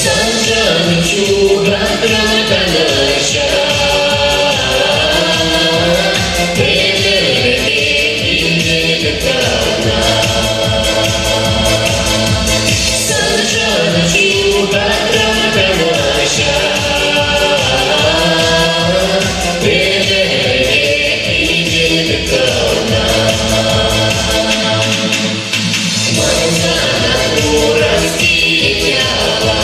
Санран ҫухатрӑм канӑҫа. Пӗлӗте илтетӗп кана. Санран ҫухатрӑм канӑҫа. Пӗлӗте илтетӗп кана. Ман сана курас килет ялан.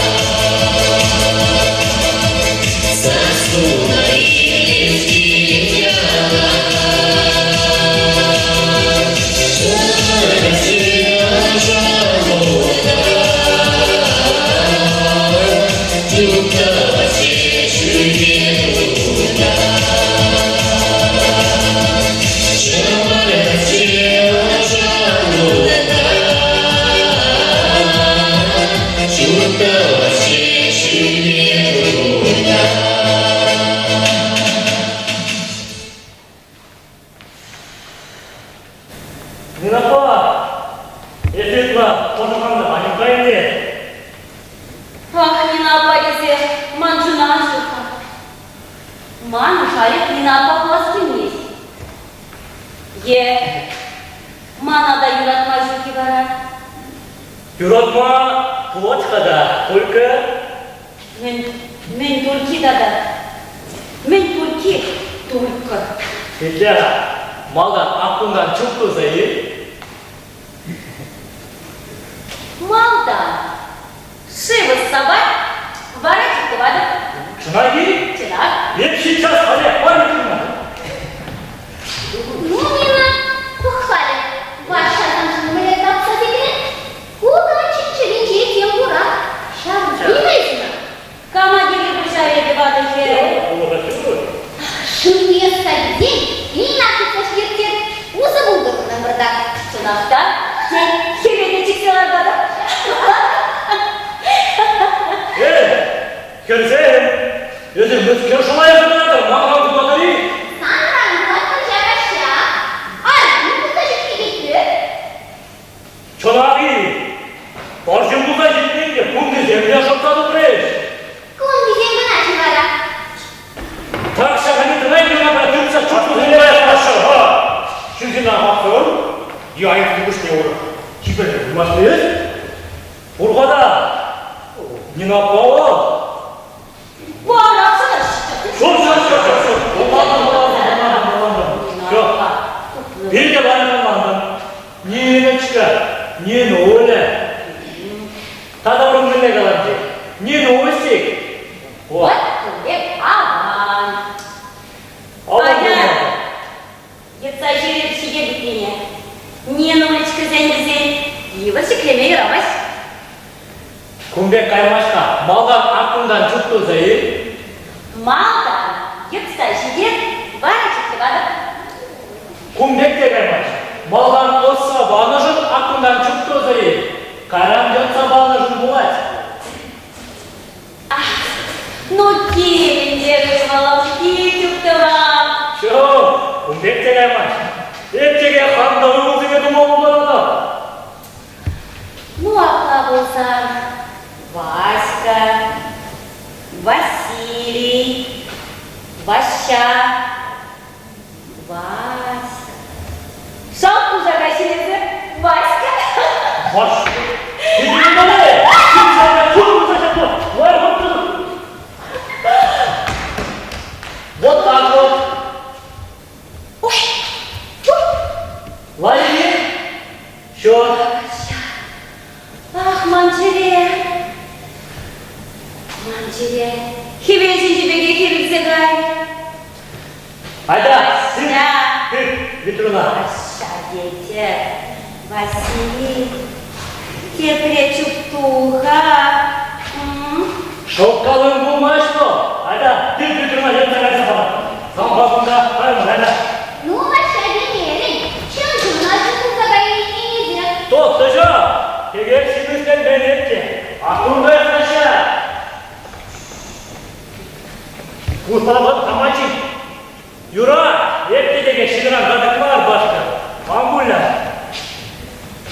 Сассуна илес килет ялан. Нинапа, эсӗ ытла пӑшӑрханса ан ӗнтӗ. Ах, Нина аппа тесе ман чуна ан ҫыхха. Ман шайӑк Нина аппа пулас килмест. Е мана та юратма ҫук-и вара? Юратма пулать-ха та, только... Мӗн, мӗн турки тата? Мӗн турки только? Петя, малтан аккунтан чуп туса ил. Малтан шыв ӑсса пар, вара чуп тӑватӑп. Чӑнах-и? Чӑнах. Эп сейчас халех пар иккен. Ну, Нина, пӑх-халӗ, Ваҫҫа саншӑн мӗнле тапса сикрӗ? Ку каччӑн чӗринче тем пурах. Ҫав Нина Кама кирлӗ пуль ҫав эпӗ ватӑ хӗр? Шывне ӑсса килсен Нина тытса ҫитерчӗ. Усӑ пултӑр унӑн пӑртак. Чӑнах та, тен, хӗвеле чиксе лартатӑп. Эй, хӗрсем, эсир мӗскер шӑлая тытатӑр, манран тытатӑр-и? Санран пулать вӑрҫа Арҫын пулса ҫитнӗ Чӑнах-и? Арҫын пулса ҫитнӗ ӗнтӗ, кунтисем те шӑтса тухрӗҫ. Кунтисем кӑна-ши вара? Так ҫакӑнне тӑнай кӑна тытса чуптусене лайӑхлаҫҫӗ-ха. Ҫынсене хапсӑр, е айӑп пуҫне урӑх чиперех пулмасть-и? Пур-ха та, Нина аппа. Ҫук, ҫук, ҫук, ҫук, ҫук. Ӑнлантӑм, ӑнлантӑм, ӑнлантӑм, ӑнлантӑм. Все. Питӗ лайӑх ӑнлантӑм. Ниночка, Нинуля. Тата урӑх мӗнле калам-ши? Нинусик. Вот пек аван. Аня, йӑтса ҫӳреп ҫитет Нинулечкӑсен вӗсен йывӑр ҫӗклеме юрамасть. Кун пек каймасть-ха. Малтан аккунтан чуп туса ил. Малтан йӑтса ҫитет, вара чуптӑватӑп. Кун пек те каймасть. Малтан ӑсса панӑшӑн аккунтан чуп туса ил. Кайран йӑтса панӑшӑн пулать. Ах, ну килӗн терӗ вӑл, кил чуптӑвам. Ҫук, кун пек те каймасть. Эп текех хам та ывӑлсене тума пултаратӑп. Ну, апла пулсан, Васька, Василий, Ваҫҫа, Васька. Шалт пулса кайсен эсӗ, Васька. Васька. Вот так вот. Лайӑх-и? Ҫук. Ах, ман чӗре! Ман чӗре хӗвел ҫинчи пекех ирӗлсе кай. Айда, ты, Ветруна. Ваҫҫа тете, Василий, тепре чупту-ха. Шӑлкалӑн пулмасть вӑл. Айда, ты Ветруна ертсе кайса пар. Санпа кунта каймӑр, айда. Ну, Ваҫҫа темерӗн, чӑн-чӑн арҫын пулса кайнине те. Тот-тӑҫа, текех симӗсленмен те. Астунта Ваҫҫа. Куҫлапӑн хамачи. Юра, эп те текех ҫынран катӑк мар, Пашка. Ан пуля.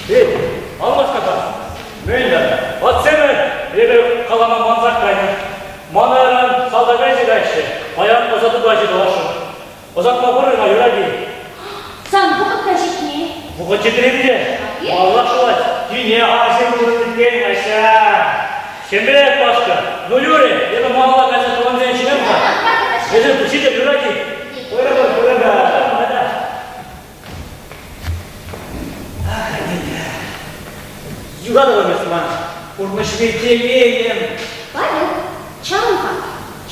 Эй, ан васката. Ӑсатма пӑрӑр-ха, юрать-и? Сан вӑхӑт та ҫитни. Вӑхӑт ҫитрӗ те. Паллах шӑлать. Тине арҫын вырӑнӗнчен ача. Ҫемье Пашка. Ну, юрӗ, эпӗ малалла кайса тӑвансен ҫӳрем-ха. Вӗсем ҫитӗп, юрать-и? Пырӑпӑр, пырӑпӑр. Ах, анне. Юратӑвӑм эс ман. Пурнӑҫри телейӗм. Павел, чарӑн-ха.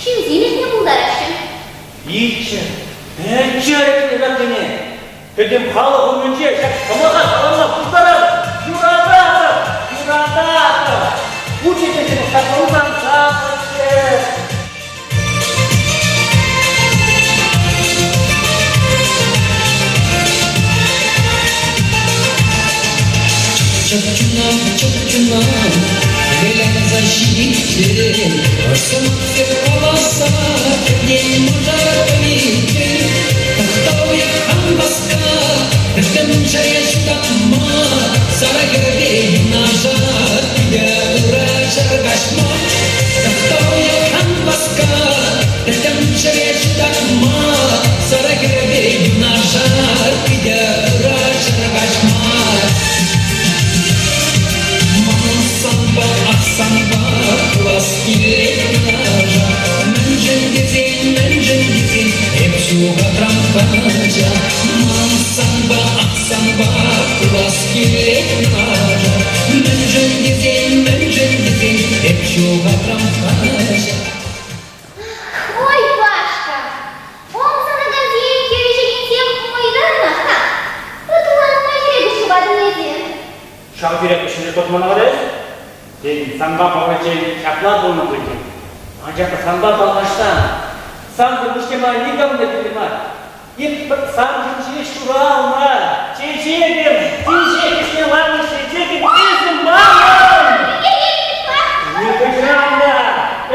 Ҫынсем илтме пултараҫҫӗ. Илччӗ. Пӗлчӗ ӗлӗкне. Пӗтӗм халӑх умӗнче ҫак сӑмаха калама пултарать. Юрататӑп! Юрататӑп! Пурте те ҫакӑнтан савӑнчӗ. Чӑп чуна, чӑп чуна, выляса ҫитсен, сӑмахсем каласа кӗтмен мӑшӑр пӗличчен, тӑхтав хан васка, пӗтӗм ҫӗре ҫутатма, сарӑ хӗрпе юнашар питӗ ырӑ ҫӗр каҫма. Тӑхтав хан васка, пӗтӗм ҫӗре ҫутатма, сарӑ хӗрпе юнашар питӗ ырӑ ҫӗр каҫма. Ман санпа, ах санпа пулас килет наша. Мӗншӗн тесен, мӗншӗн тесен эп ҫухатрам кача. Ман санпа, ах санпа пулас килет наша. Мӗншӗн тесен, мӗншӗн тесен эп ҫухатрам кача. Ой, Пашка, он сӑнакансем хирӗҫекенсем мӑйтарнах-ха. Ытланма хӗрӗ ҫухатнӑ эсӗ. Ҫав тирек ӗҫне тӑтман вара эс? Тен, санпа паллаччен ҫапла пулнӑ пуль тен. Анчах та санпа паллашсан, сансӑр пуҫне мана никам та кирлӗ мар. Эп саншӑн ҫеҫ ҫуралнӑ. Чечекӗм, чечек ӗҫне ларнӑ чечекӗм эсӗ манӑн! Нихӑҫан та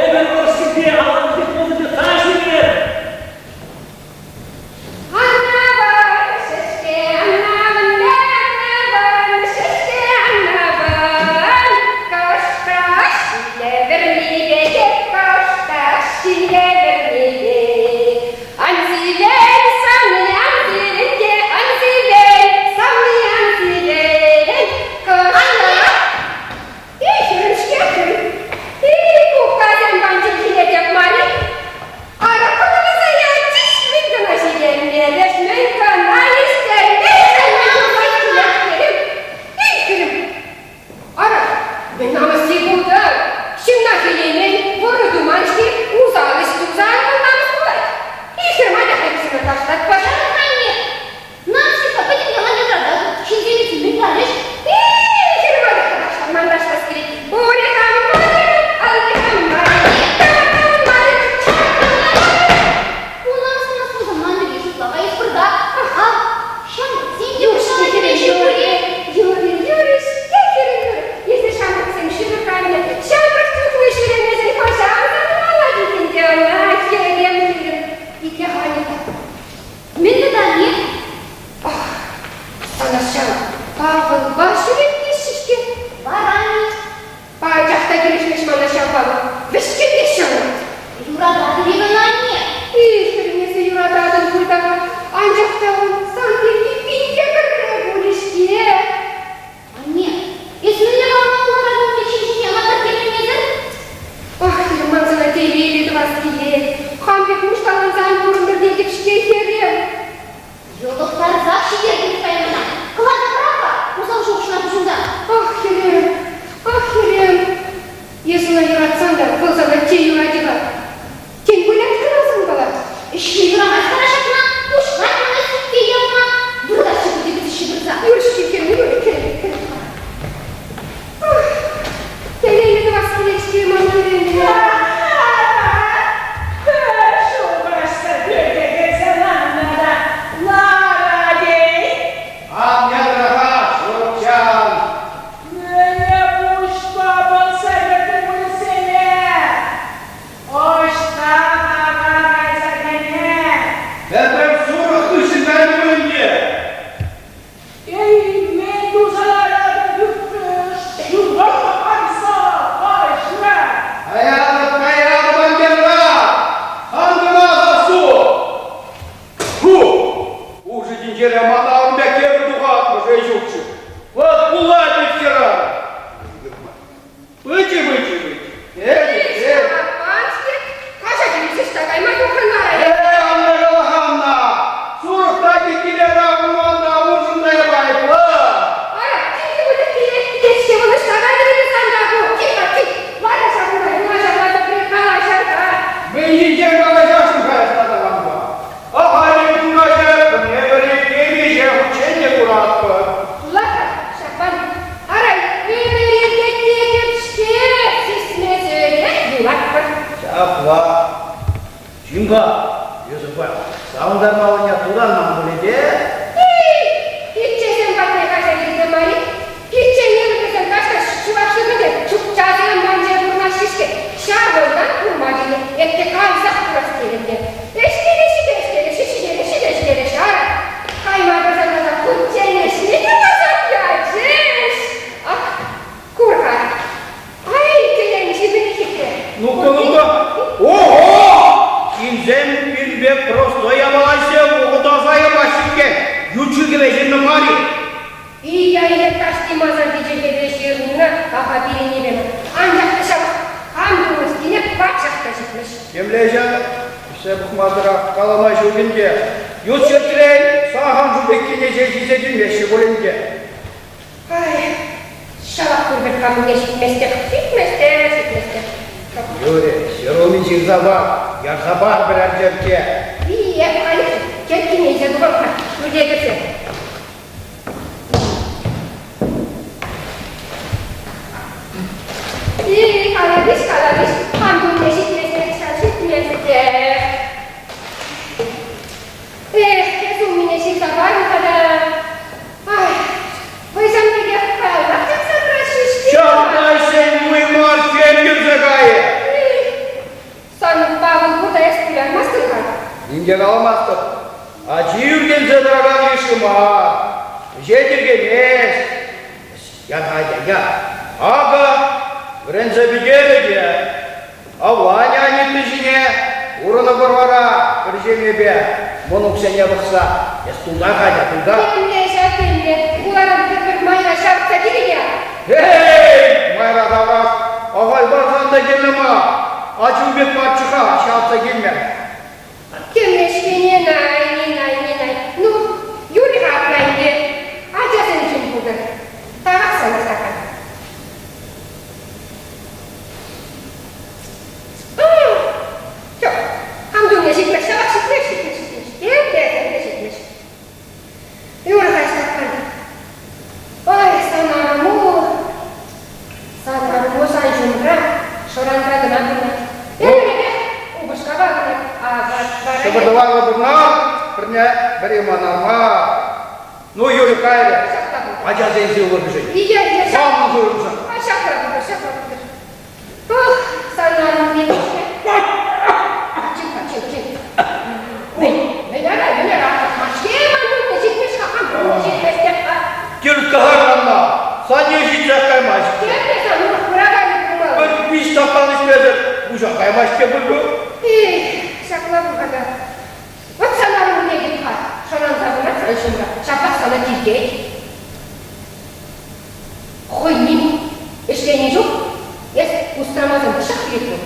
ӗмӗр тӑршшӗпе авалхи пулнӑ таса Чим-ха, Юсупа, савӑнтармаллине тутанман пулӗ те? Эй, пиччесем патне кайса килсе мар-и? Пиччене вӗсем таҫта чӑвашсем те чукчасем манче пурӑнаҫҫӗ-ҫке. Ҫавӑнтан курма килнӗ. Эппе кайсах курас терӗм те. Ӗҫкелеҫҫӗ те ӗҫкелеҫҫӗ, ҫикелеҫҫӗ те ӗҫкелеҫҫӗ. Ара, кайма тӑрсан тата кучченеҫне те парсах ячӗҫ. Ак, кур-ха. Ай, кӗленчи мӗн хитре. Ну-ка, ну-ка. Ого! Ҫынсем пирӗн пек простой япаласем вӑхӑта ямаҫҫӗ иккен. Ют чиркӗве ҫырнӑ мар-и? Ия-ия кашни масар пичӗкепе ҫырнӑ паха пирӗннипе. Анчах та ҫав кам пулмастине пачах та ҫитмӗҫ. Темле ҫав, ӗҫсе пӑхмасӑрах калама ҫук ӗнтӗ. Ют ҫӗртрен сахал ҫу пеккине ҫеҫ илсе килмеҫҫӗ пуль ӗнтӗ. Ай, ҫавах пурпӗр камне ҫитместех, ҫитместех, ҫитместех. Юрӗ, ҫӗрулми ҫырса пар, ярса пар пӗрер черкке. Ие, халех черккине илсе тухам-ха, пӳрте кӗрсе. И, калавиш, калавиш, хам тумне ҫитмесех ҫав ҫитместех. Эх, эс уммине ҫырса парӑн-ха та. Ай, вӑйсам пекех каяллах чакса пыраҫҫӗ-ҫке. Чапайсен муй мар кӗрсе кайӗ. Сан Павӑл пур та эс кулянмастӑн-ха. Ним те каламастӑп. Ачи ӳркенсе тӑракан йышши мар. Ӗҫе тиркемест. Яр-ха, я. Акӑ, вӗренсе пӗтерӗ те. Авланӗ Анитта ҫине урӑнӑпӑр вара пӗр ҫемьепе мӑнуксене пӑхса. Эс тулта, Катя, тулта. Темле ҫав темле, хуларан пӗр-пӗр майра ҫавӑтса килӗ те. Эй, майра тавраш, ахаль парсан та кирлӗ мар. Ачу пек патшӑха ҫавӑтса килме. Темле-ҫке, Нинай, Нинай, Нинай. Ну, юрӗ-ха апла ӗнтӗ. Ачасемшӗн пултӑр. Тавах сана, Стакан. Ҫук, хам тумне ҫитмест, ҫавах ҫитмест, ҫитмест, ҫитмест. Темле, темле ҫитмест. Юрӗ-ха, Ҫтаппан. Ой, сан арӑму, сан арӑму сан ҫумра шӑранса кӑна пырать. Ӗмӗрӗпех упӑшкапа пырать. А вара... Ҫӑкӑр-тӑварлӑ пурна, пӗрне пӗри манар мар. Ну, юрӗ кайрӗ. Ачасен сывлӑхӗшӗн. Ия, ия, Хамӑн сывлӑхшӑн. А ҫапла пултӑр, ҫапла пултӑр. Ох, сана мӗн Чим-ха, чим, чим. Мӗн ара, мӗн ара, ҫитмест-ҫке ман пулнӑ, ҫитмест-ха, хам пулнӑ, ҫитмест-ха. Киркка-ха Саня ҫитсех каймасть. Темле сан урӑх пыраканӗ пулмалла. Пӗр виҫ стакан ӗҫмесӗр пуҫа каймасть-ҫке пуль ку. Эх, ҫапла пуль-ха. Вӑт сана умне кил-ха, шӑранса пырать сан ҫумра, ҫапах сана тиркет. Хӑй ним ӗҫленӗ чух эс устрамасан пӑшах килет вӑл.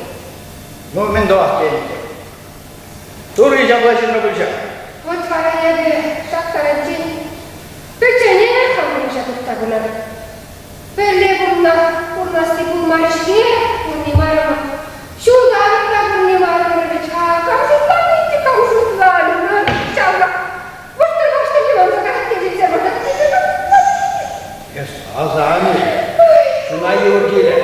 Ну, мӗн тӑвас тенӗ те. Турри ҫапла ҫырнӑ пуль ҫав. Вӑт вара эпӗ ҫак таранччен пӗчченех хам пурнӑҫа туртса пыратӑп. Пӗрле пурӑнма пурӑнасси пулмарӗ-ҫке, пурни марӑмӑр. Ҫулталӑк та пурни марӑмӑр вӗт-ха. Кам шутланӑ ӗнтӗ, кам шутланӑ? Ҫавна вӑштӑр-ваштӑр йӑванса каять те тесе выртать. Эс асанӗ, чуна йывӑр килӗ.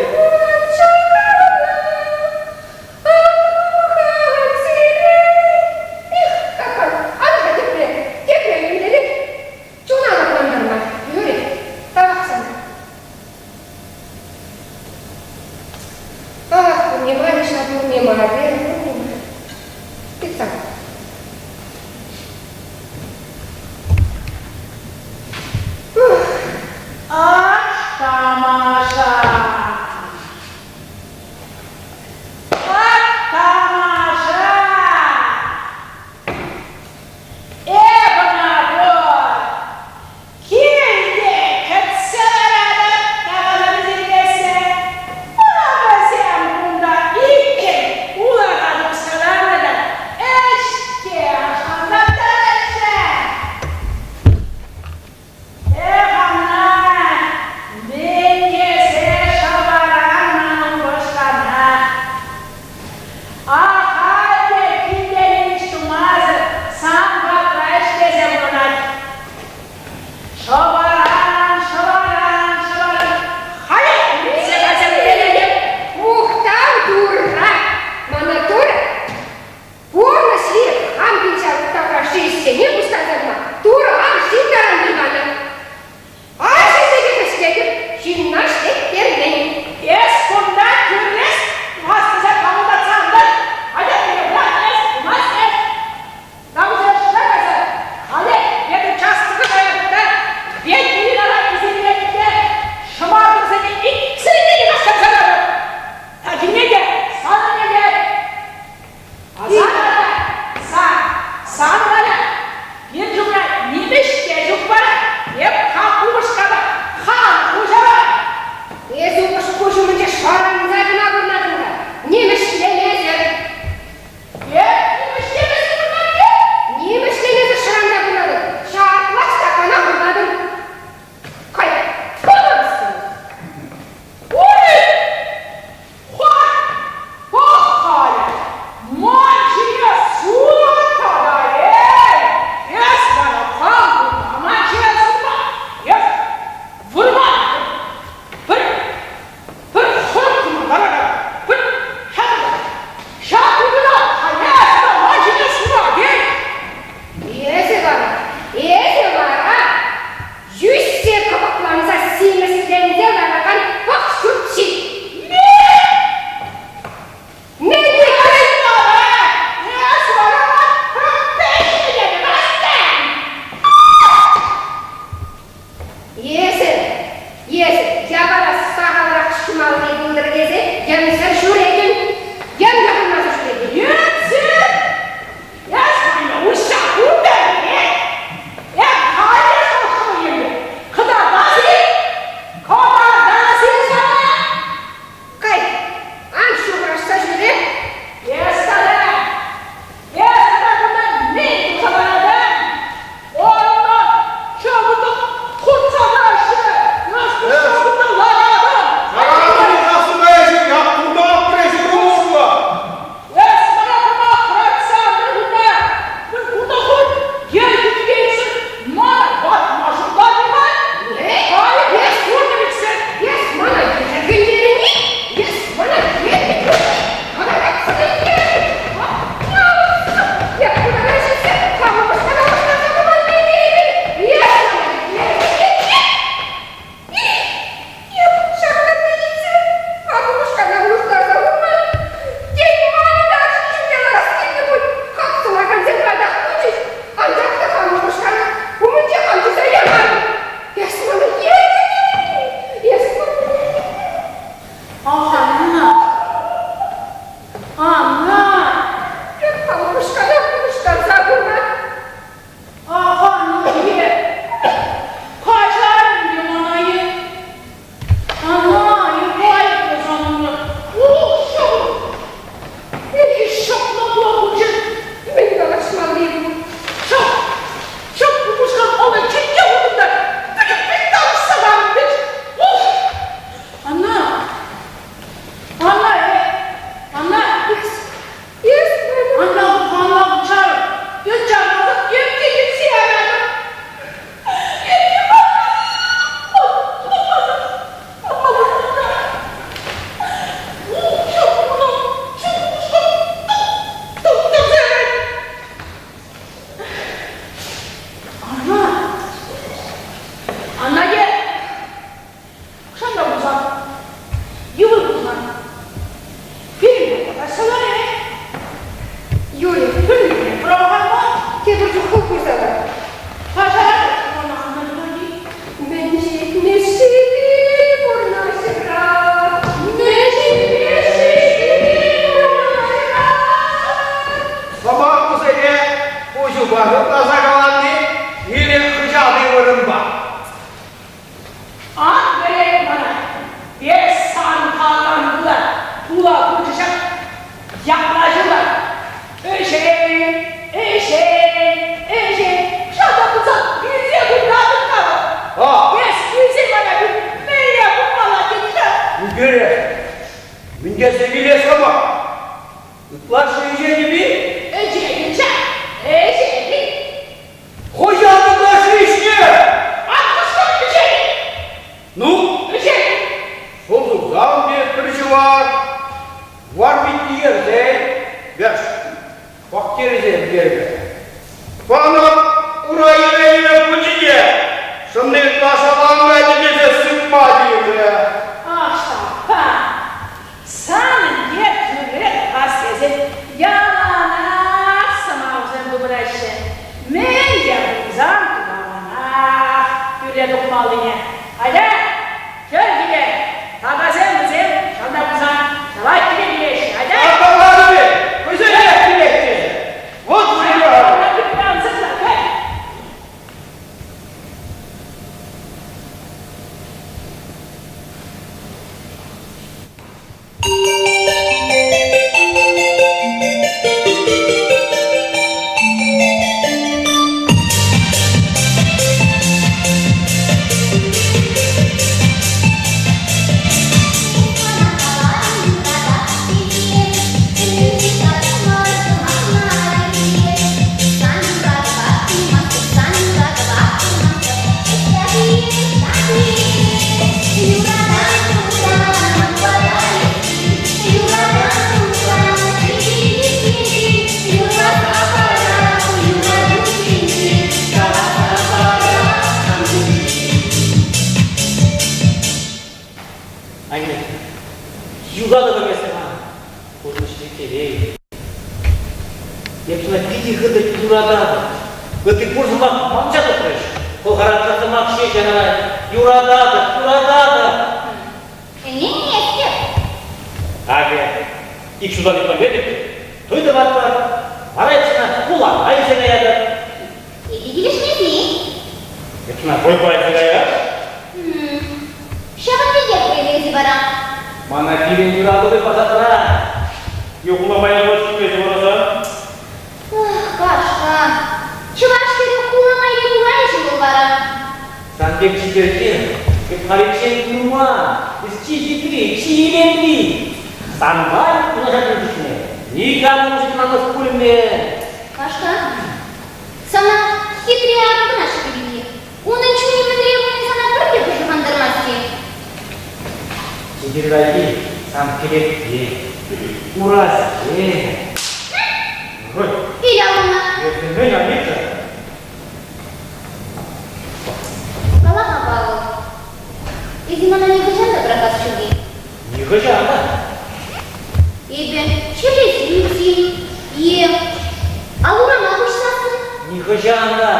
Тепре, тепре Чуна лӑплантарма, Юрий, тавах сана. Ах, пурне ҫав пурне мар, пурне мар. Тытсам. Ах, тамаша! Эс сан калан пулать, пула пулчӗ ҫак ятлаҫура. Ӗҫен, ӗҫен, ӗҫен, шалта пулсан вилсе выртатӑп-ха вӑл. Эс килсен мана мӗнле пулмалла тет-ха? Ӳкерес. Мӗн тесе вилес-ха мар? Ытлашши ӗҫетӗп-и? Ӗҫетӗн ҫав, ӗҫетӗн. Хуҫа ытлашши ӗҫне! Ан кӑшкӑр, ӗҫетӗн. Ну? Ӗҫетӗн. Шул тусам те пӗр ҫӑвар. Вар витти ерсен, веш, бактерисем ернӗ. Панӑ ура йӗре-йӗре пычӗ те шӑнни ытла шаланмӗ тесе сыпма тиврӗ. Аҫтаппа, санӑн е тӳрех тухас тесен яланах сӑмахусем тупӑнаҫҫӗ. Мӗн те пулсан тумалланах тӳрре тухмаллине. Атя, Кӗр киле, такасем вӗсем ҫавна пулсан ҫӑлать киле килеҫҫӗ. Атя! Аталанӑвӗ хӑйсенех килет тесе. Вӑт вырӑна! Анне, юратӑвӑм эсӗ ман, пурнӑҫри телей. Эп сана питӗ хытӑ юрататӑп. Ытти пур сӑмах манса тухрӗҫ. Пӑлхара сӑмах ҫеҫ янӑрать. Юрататӑп, юрататӑп. Ӗненместӗп. Акӑ, ик ҫултан ытла туй тӑватпӑр. Вара эп сана хулана илсе каятӑп. Эпӗ килӗшмесен. Эп сана вӑйпа илсе каяс. Ҫавӑн пекех вӑйлӑ вара. Мана пирӗн юрату пасатра. Юхма майлӑ ҫӳресе вырӑса. Ах, Пашка, чӑваш хӗрӗ хула майри пулайӗ-ши вӑл вара? Сан пек чиперсем эп халиччен курман. Эс чи хитри, чи илемли. Санпа юнашар чухне никамӑн ҫыхланас пулмӗ. Пашка, сана хитре арӑм кӑна ҫитменни. Унӑн чунӗ мӗнле пулни сана пӗрре пӑшӑрхантармасть-и? Чиперраки сан кӗлетке, урасем. Ил аллуна. Эсӗ мӗн, Анита? Кала-ха, Павӑл, эсӗ мана нихӑҫан та пӑрахас ҫук-и? Нихӑҫан та. Эпӗ чирлесе ӳксен е ал-урана хуҫсассӑн? Нихӑҫан та.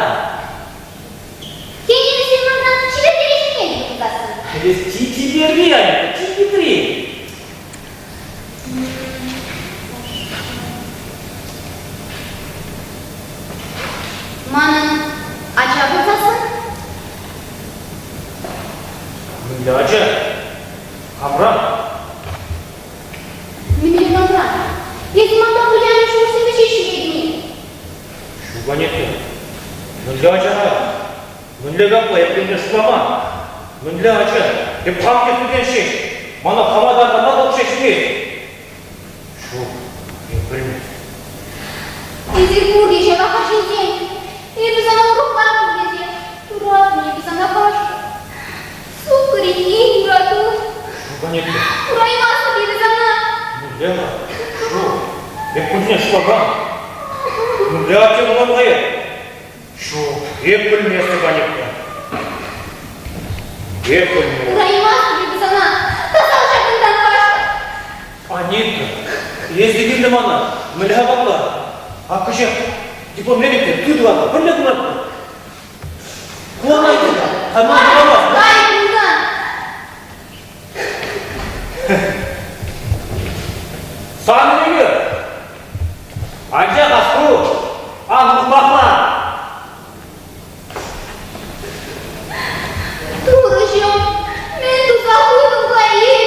Тен, вӗсем мана чипертереххине те пултарсан? Эс чи чиперри, Анита, чи хитри. Манӑн ача пулсассӑн? Мӗнле ача? Камран? Мӗнле камран? Эсӗ манпа вылянӑ шухӑшсемпе ҫеҫ ҫӳретӗн-и? Ҫук, Анетта. Мӗнле ача-ха? Мӗнле капла эп темле шутламан? Мӗнле ача? Эп хам те ҫеҫ. Мана хама та кама та укҫа ҫитмест. Ҫук, эп пӗлмест. Эсир пурте ҫавах арҫынсем. Эпӗ сана урӑхла тесе юратнӑ эпӗ сана Пашка. Суккӑр иккен юрату. Ҫук, Анетта. Кураймастӑп эпӗ сана. Мӗнле-ха? Ҫук, эп кунне шутлакан. Мӗнле атте пулман-ха эп? Ҫук, эп пӗлместӗп, Анетта. Эп пӗлместӗп. Кураймастӑп эпӗ сана. Тасал ҫакӑнтан, Пашка. Анита, эсӗ килнӗ мана. Мӗнле-ха капла? Ак кӗҫех диплом илетӗп те тытӑватӑп, пӗрле куратпӑр. Куланайтӑр-ха, кайма юрамасть. Кай кунтан! Сан ӗненӳ. Анчах асту, ан ухмахла. Турӑҫӑм, мӗн туса хутӑм-ха эпӗ?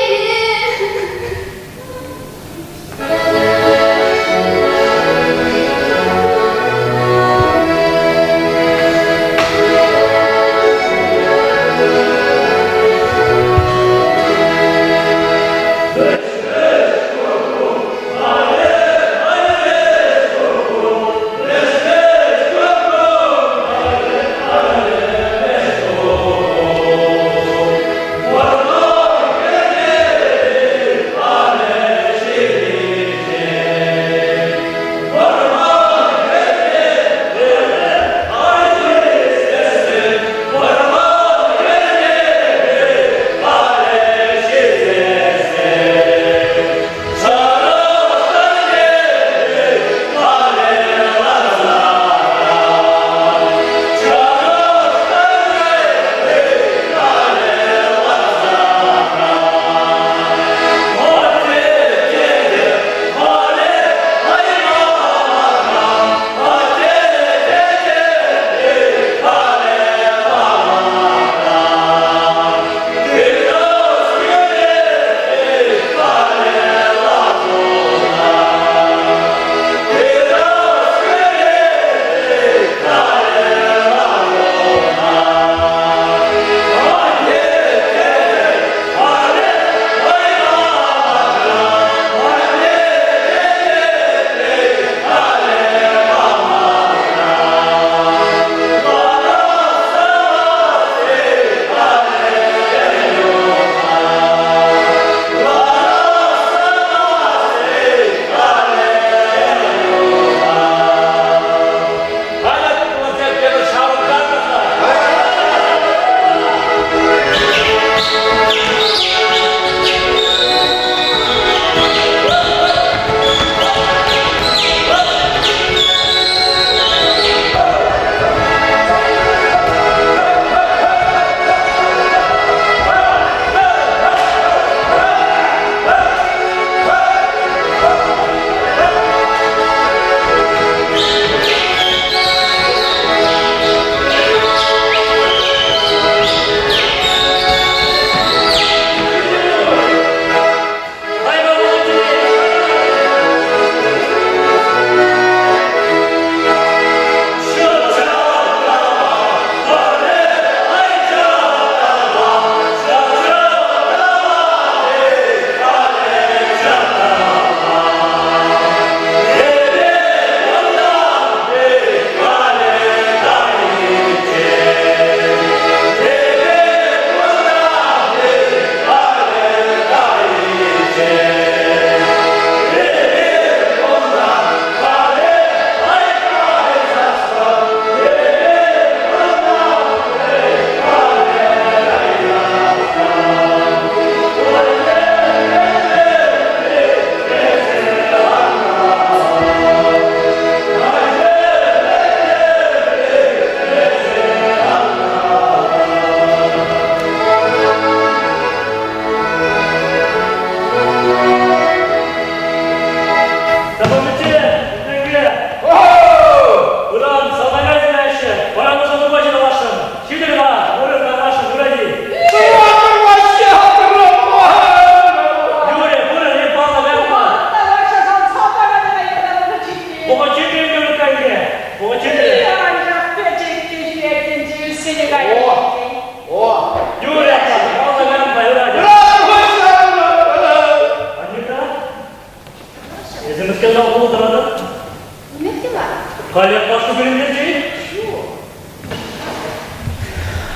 Халех пашку пӳлӗнтерчӗ-и? Ҫук.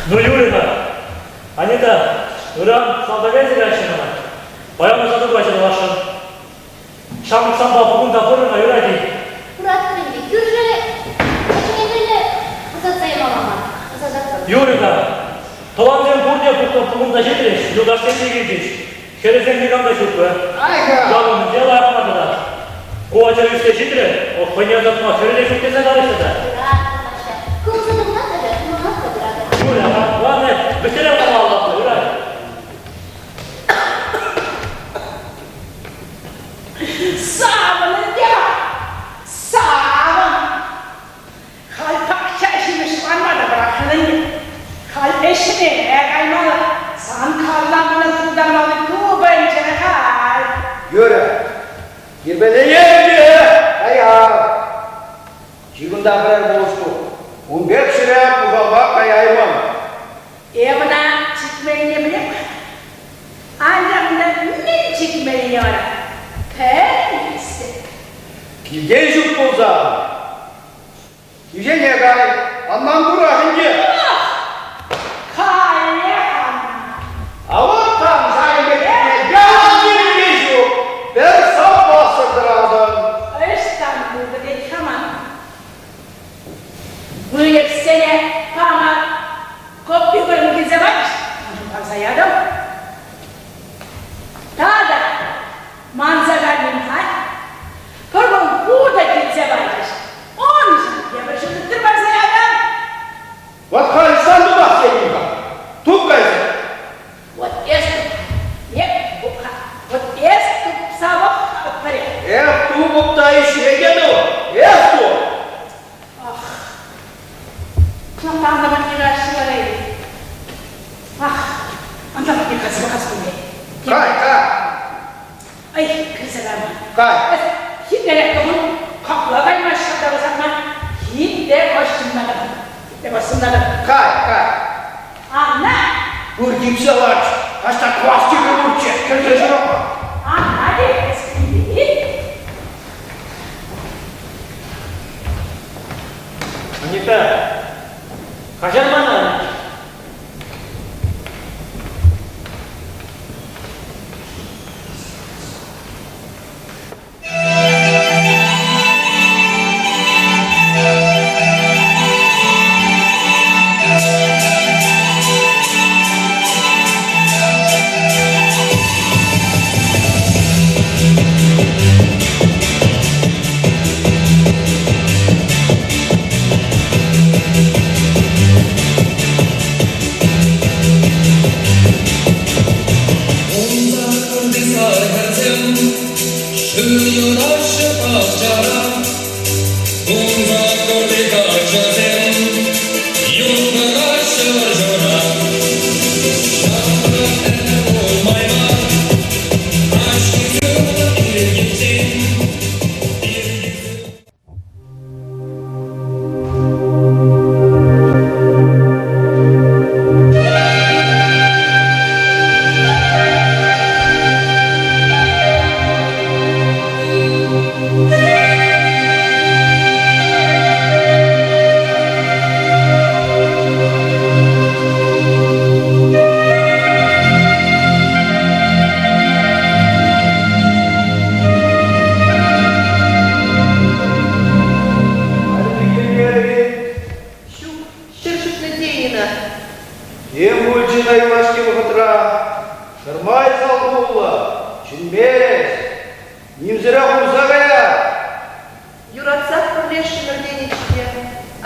Ну, юрӗ-ха. Анита, ыран салтака илсе каяҫҫӗ мана. Паян ӑсату каҫӗ тӑвасшӑн. Ҫамрӑк санпа пукунта пурӑнма юрать-и? Куратпӑр ӗнтӗ, кӳршӗ ачине ӑсатса ямалла мар. Ӑсататпӑр. Юрӗ-ха. Тӑвансем пурте пухӑнса ҫитрӗҫ, юлташсем те килчӗҫ. Хӗрӗсем никам та ҫуккӑ. Айха! Ялӑмӗнче лайӑх мар тата. Ку ача ӳссе ҫитрӗ, хӑйне ӑсатма хӗрӗ те ҫук тесе калаҫҫӗ та. Кӑмӑлсӑр тӑвӑнать тата, кӑмӑлах та пыратӑр. Юрӗ, главное, вӗҫтере памалла, юрать. Савӑн ӗнтӗ! Савӑн! Халь пахча ҫимӗҫ ларма та пӑрахрӑн ӗнтӗ. Халь ӗҫне каймалла. Сан калланӑ тултармалли тупӑнчӗ халь. Юрӗ. Тирпейленер те каяр. Ҫыхӑнта пӗрер пулӑшту. Ун пек ҫӗре пушалпа каяймӑн. Эп ӑна чикмеллине пӗлеп-ха. Анчах унта мӗн чикмеллине вара пӗлместӗп. Килте ҫук пулсан кивҫене кай, анман пурах ӗнтӗ. Каллех анна. А вот там ҫакӑн пек ялан килте ҫук, пӗр саппассӑр тӑратӑн. Ӑҫтан пултӑр тет-ха ман. Выльӑхсене пама копи вырӑн килсе пачӗҫ, парса ятӑм. Тата манса кайман-ха. Пӗр кун хутӑ килсе пачӗҫ. Уншӑн тепӗр ҫул парса ятӑм. Вот халь сан тупас тетӗн-ха. Туп кайса. Вот эс туп. Эп туп-ха. Вот эс тупса пӑх пӗрех. Эх, тупӑп та ӗҫре те туп. Эх, туп. Ах, Чӑнахтан та каҫҫӗ вара Ах, анда патне кайса пӑхас пулӗ. Кай, кай. Ай, кӗрсе кайма. Кай. Хитререх кӑмӑл, капла каймасть та вӑсатма. Хитре костюмлатӑп. Хитре костюмлатӑп. Кай, кай. Анна! Пыр типсе ларчӗ. Таҫта квас типӗ пурччӗ. Кӗрсе ҫурӑпа. Анна те Анита, каҫар мана. Унта кунти сар хӗрсем шыв юраҫҫӗ пахчара. Унта кунти каччӑсем юхӑнаҫҫӗ вӑрҫӑра. Ҫамрӑк ӗмӗр пулмайман, аҫкисем иртӗнсен. Ҫук, ҫӗршывне тейӗн-ха. Тем пулчӗ-ха юлашки вӑхӑтра. Пӗрмай салхуллӑ, чӗнмест. Нимсӗрех урса каять. Юратсах пӗрлешрӗмӗр тенӗччӗ те,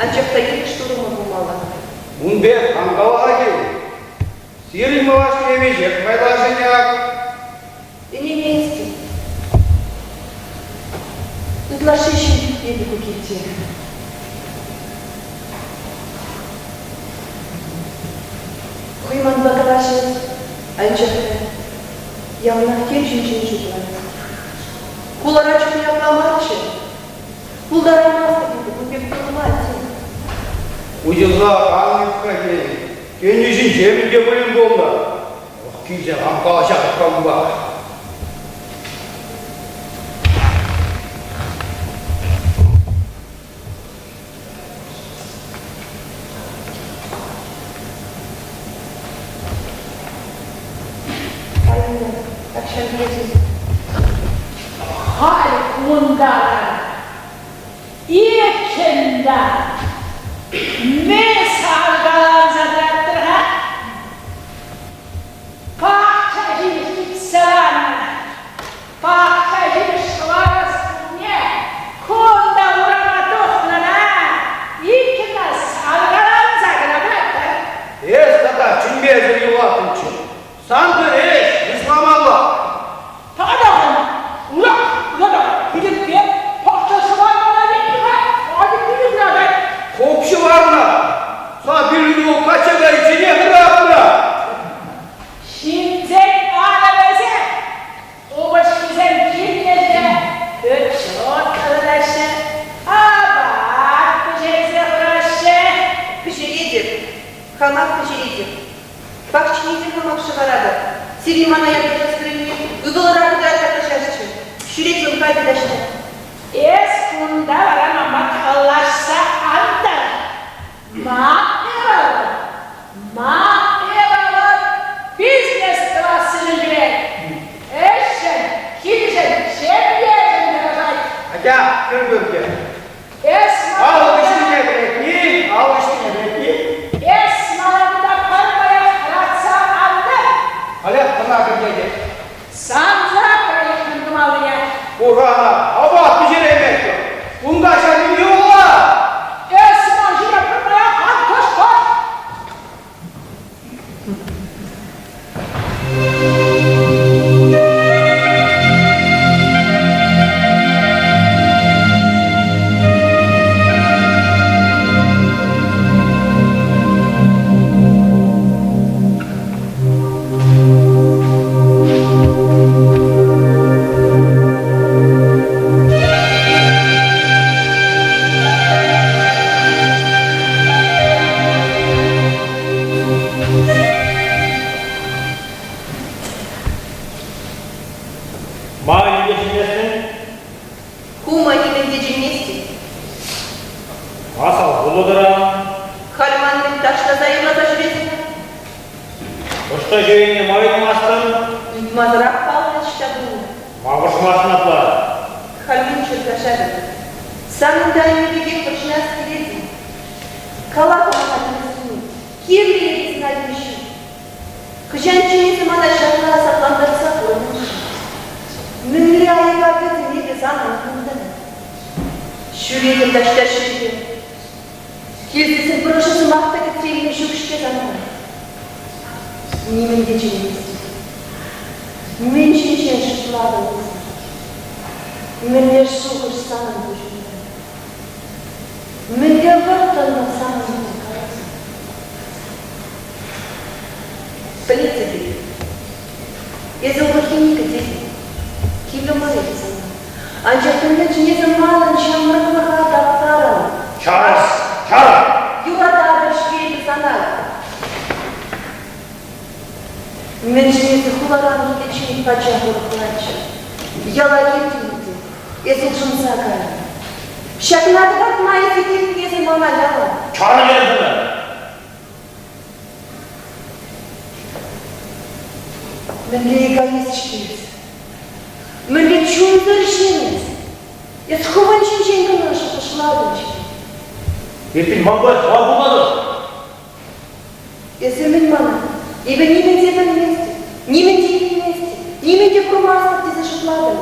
анчах та килӗш турӑмӑр пулмалла. Ун пек ан кала-ха Сирӗн малашне веҫех майлашӑнать. Ӗненместӗп. Ытлашши ҫын эпӗ ку килте. Хӑй манпа калаҫать, анчах та яланах тем ҫинчен шутлать. Хулара чухне апла марччӗ. Пултараймастӑп эпӗ кун пек пурӑнма, тен. Уҫӑлса ан ӳк-ха, тен. Тен, ӗҫӗнче мӗн те пулин пулнӑ. Килсе хам калаҫатӑп кампа. Тахҫан килетчӗ. Халь кунта ларать. Иккӗн та. Мӗн саркаланса тӑраттӑр-ха? Пахча ҫимӗҫ типсе ларнӑ. Пахча ҫимӗҫ шӑварас кунне кунта урама тухнӑ та иккӗн та саркаланса кӑна тӑраттӑр. Эс тата чӗнмесӗр юлаттӑнччӗ. Сан пӗрех йышламалла. Тата ура, ура, пилӗкпе пахча шӑвармалла лекнӗ-ха, атьӑр пилӗк ларать. Хуп ҫӑварна! Сан пилӗкӳ качча кайичченех ыратнӑ. Ҫынсен арӑмӗсем упӑшкисем килнӗ те пӳрт-ҫурт тӑратаҫҫӗ, апат пӗҫерсе хураҫҫӗ. Пӗҫеретӗп, хамах пӗҫеретӗп. Пахчине те хамах шӑваратӑп. Сире мана ятарлас вырӑнне ывӑлӑра кӑтартса каҫасчӗ. Ҫӳрет вӑл халӗ таҫта. Эс кунта вара манпа калаҫса ан тӑр. Ма ывӑл, ма ывӑлӑм бизнес тӑвассишӗн ҫӳрет. Ӗҫшӗн, килшӗн, ҫемьешӗн тӑрӑшать. Атя, кӗр пӳрте. Эс Алӑ вӗҫне пӗлетни, алӑ вӗҫне пӗлетни. Эс малалла пӗрмаях хӑратса ан тӑр. Халех тӑна кӗртетӗп. Санса пӗрлӗхмӗн тумаллине. Урана апат пӗҫерейместӗп. Унта ҫав юлла. Эс ман ҫине пӗрмаях ан кӑшкӑр. Ма нимте чӗнместӗн? Кума нимӗн те чӗнмест-и? Ма салхуллӑ тӑран? Халь ман мӗн ташласа юрласа ҫӳрес-ха? Ӑҫта ҫӳренине ма ыйтмастӑн? Ыйтмасӑрах паллӑ ҫав кун. Ма вӑрҫмастӑн апла? Халь мӗншӗн каҫарӑн? Санӑн та аннӳ пекех вӑрҫӑнас килет-и? Кала-ха мана тӗрӗссине, кирлӗ-и эсӗ ҫук? Хӑҫанччен эсӗ мана ҫапла асаплантарса пурӑнӑн-ши? Мӗнле айӑпа кӗтӗм эпӗ санӑн кунта? Ҫӳретӗп таҫта ҫӳлте. Килтисем пӗр ӑшӑ сӑмах та кӗтсе илме ҫук-ҫке сана. Нимӗн те чӗнместӗп. Мӗн ҫинчен шутлатӑн эсӗ? Мӗнле шухӑш санӑн пуҫунта? Мӗнле вӑрттӑнлӑх санӑн каласа? Пӗлетӗп-и, эсӗ урӑххине кӗтетӗн. Кирлӗ мар эпӗ сана. Анчах мӗнле чӗнесӗ манӑн ҫамрӑклӑха таптарӑн. Чарас! Чар! Юрататӑп-ҫке эпӗ сана. Мӗншӗн эсӗ хуларан киличчен пачах урӑхлаччӗ? Яла килтӗн те, эс улшӑнса кайрӑн. Ҫакна кӑтартма эсӗ килтӗн эсӗ мана яла. Чарӑн эсӗ! Мӗнле эгоист-ҫке эс? Мӗнле чунсӑр ҫын эс? Эс хӑвӑн ҫинчен кӑна шухӑшлатӑн-ҫке. Эппин манпа ҫав пулматӑр. Эсӗ мӗн мана? Эпӗ нимӗн те пӗлместӗп, нимӗн те илтместӗп, нимӗн те курмастӑп тесе шутлатӑн.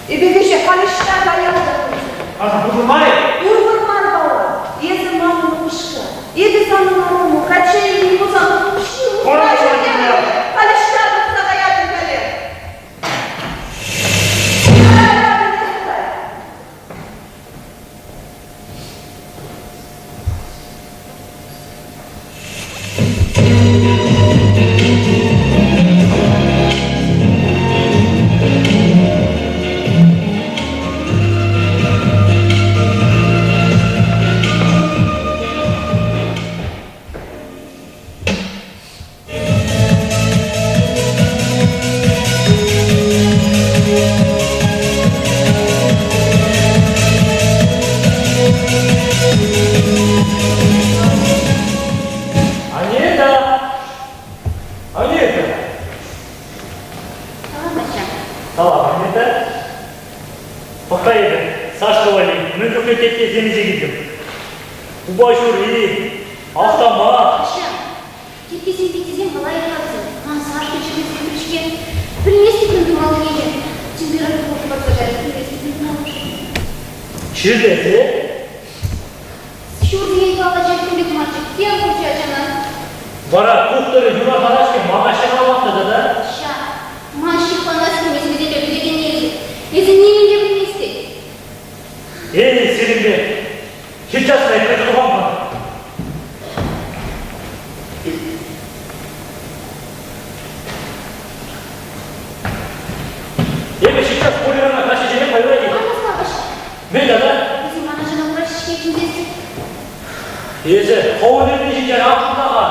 Эпӗ веҫех халь ӑҫта каятӑп? Ах, пурӑнмарӗ? Пурпӗр мар паллах. Эсӗ манӑн упӑшка. Эпӗ санӑн арӑму. Качча илнӗ пулсан упӑшки Халь ӑҫта тухса каятӑн халех? Салам, Анита. Пӑхса эпӗ, Сашка валли мӗн чухлӗ теттесем илсе килтӗм. Упа ҫури, автомат. Ача, теттесем теттесем лайӑхлатсем. Ман Сашка чирлесе-ҫке. Пӗлместӗп мӗн тумаллине те. Температура хӑпарса кайрӗ, пӗлместӗп мӗн тумалли. Чирлесе? Ҫур сехет калла ҫак пек марччӗ, тем пулчӗ ачана. Вара тухтӑрӗ юраттарас-ҫке мана ҫӑмӑллатнӑ тата. Ҫак, ман ҫыхланас килмест вӗсемпе пӗлекенни эсӗ. Эсӗ нимӗн те пӗлместӗн. Эй, сирӗнпе сейчас эпӗ тухам-ха. Эпӗ сейчас Полинӑна каҫӑ кайрать. Мӗн тата? Вӗсем мана жена кураҫҫӗ-ҫке чӗнсессӗн. Эсӗ хӑвӑн ӗмӗрӳ ҫинчен ан шутла-ха.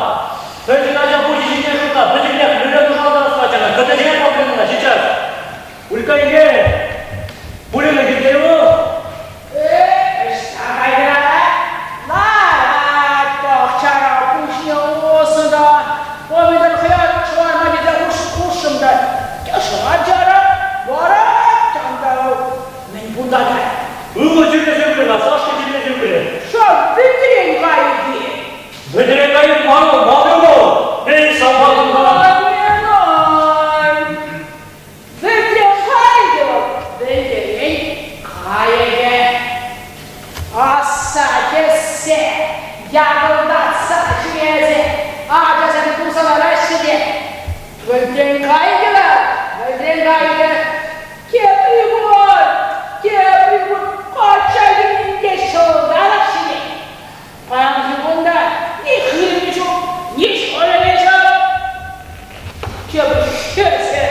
Пӗчӗк ача пуҫӗ ҫинчен шутла, пӗчӗклех мӗнле нушалантарас ачана, кӗтӗҫе проблемӑна сейчас. Улька инке, Полина килте-и Ӑҫта кайран? Ларать пахчара пуҫне усӑ та, помидор хӑяр шӑварма тесе хушрӑм та, тӑшӑвать ара, вара та Мӗн пултарать? Ывӑл чирлесе ӳкрӗ-ха, Сашка чирлесе ӳкрӗ. Ҫав вӗлтрен кайӑк-и? Вӗлтрен кайӑк мар вӑл, ман ывӑл. Эй, савман-ха. Ай, вӗлтрен кайӑкӗ вӑл, вӗлтӗрен кайӑкӗ. Асса кӗссе, якӑлтатса ҫӳресе ачасем туса лараҫҫӗ те вӗлтрен кайӑкӗ вӑл, вӗлтрен кайӑкӗ. Тепри пур, тепри пур, качча килнинче ҫӑлталӑх ҫитет. Паянхи кун та ни хырӑмӗ ҫук, ни шӑлӗ ҫук. Тепӗр хӗрсе,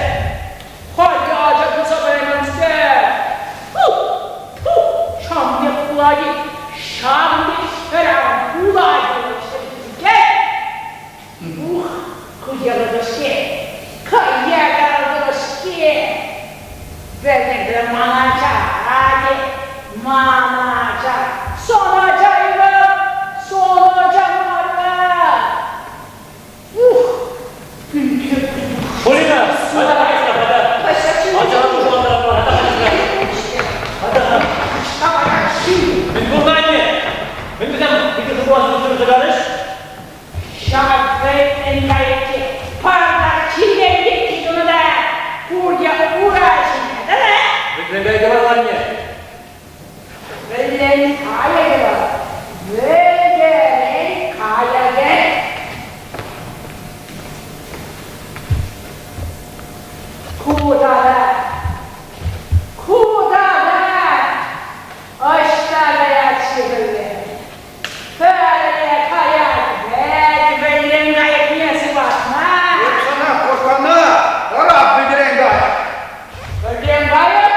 халь ача туса каяйманскер. Фу, фу, ҫавӑн пек пулать-и, ҫавӑн пек хӗрарӑм пулать-и ҫӗр Ух, хуҫалӑхӗ-ҫке, кӑякаллӑ-ҫке! Вӗсемпе ман ача те, ман ача, сан ача-и вӑл, сан ача мар-ха! Ух, Полина, атя кайса, атя. Ачана пушмантарма, атя кайса. Атя. Мӗн пулнӑ анне? Мӗн вӗсем питӗ хыпаланса калӗҫ? Ҫак вӗрентмен кайӑкки пӑртак чиперпекки тунӑ та пурте ура ҫине тӑнӑ. Вӗлтрен кайӑкӗ вӑл, анне. Вӗлтрен кайӑкӗ вӑл. Вӗлтӗрен кайӑкӗ. Ку тата, ку тата ӑҫта каять-ши пӗлме? Пӗрле каять вӗт вӗллен кайӑкне сыватма. Эп сана кошкана ӑрат вӗлтӗрен кайӑк. Вӗлтӗрен кайӑк,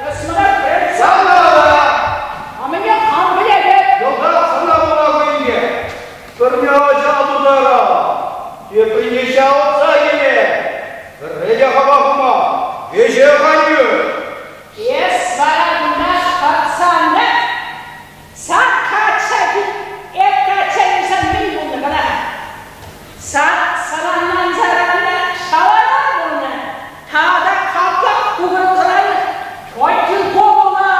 эс мана вӗрентсе. Сана та. А мӗне хам пӗлетӗп. Йӑлтах сана пула ку инкек. Пӗрне ача тутара, теприне ҫавӑтса килет. Пӗрре те хӑва хума, веҫех аннӳ. Эс вара кунта патсан вӗт. Сан качча эп качча илсен мӗн пулнӑ кӑна? Сан сӑранмансаран та шаларан пулнӑ. Тата капла кукӑрӑлсан котелко пулнӑ.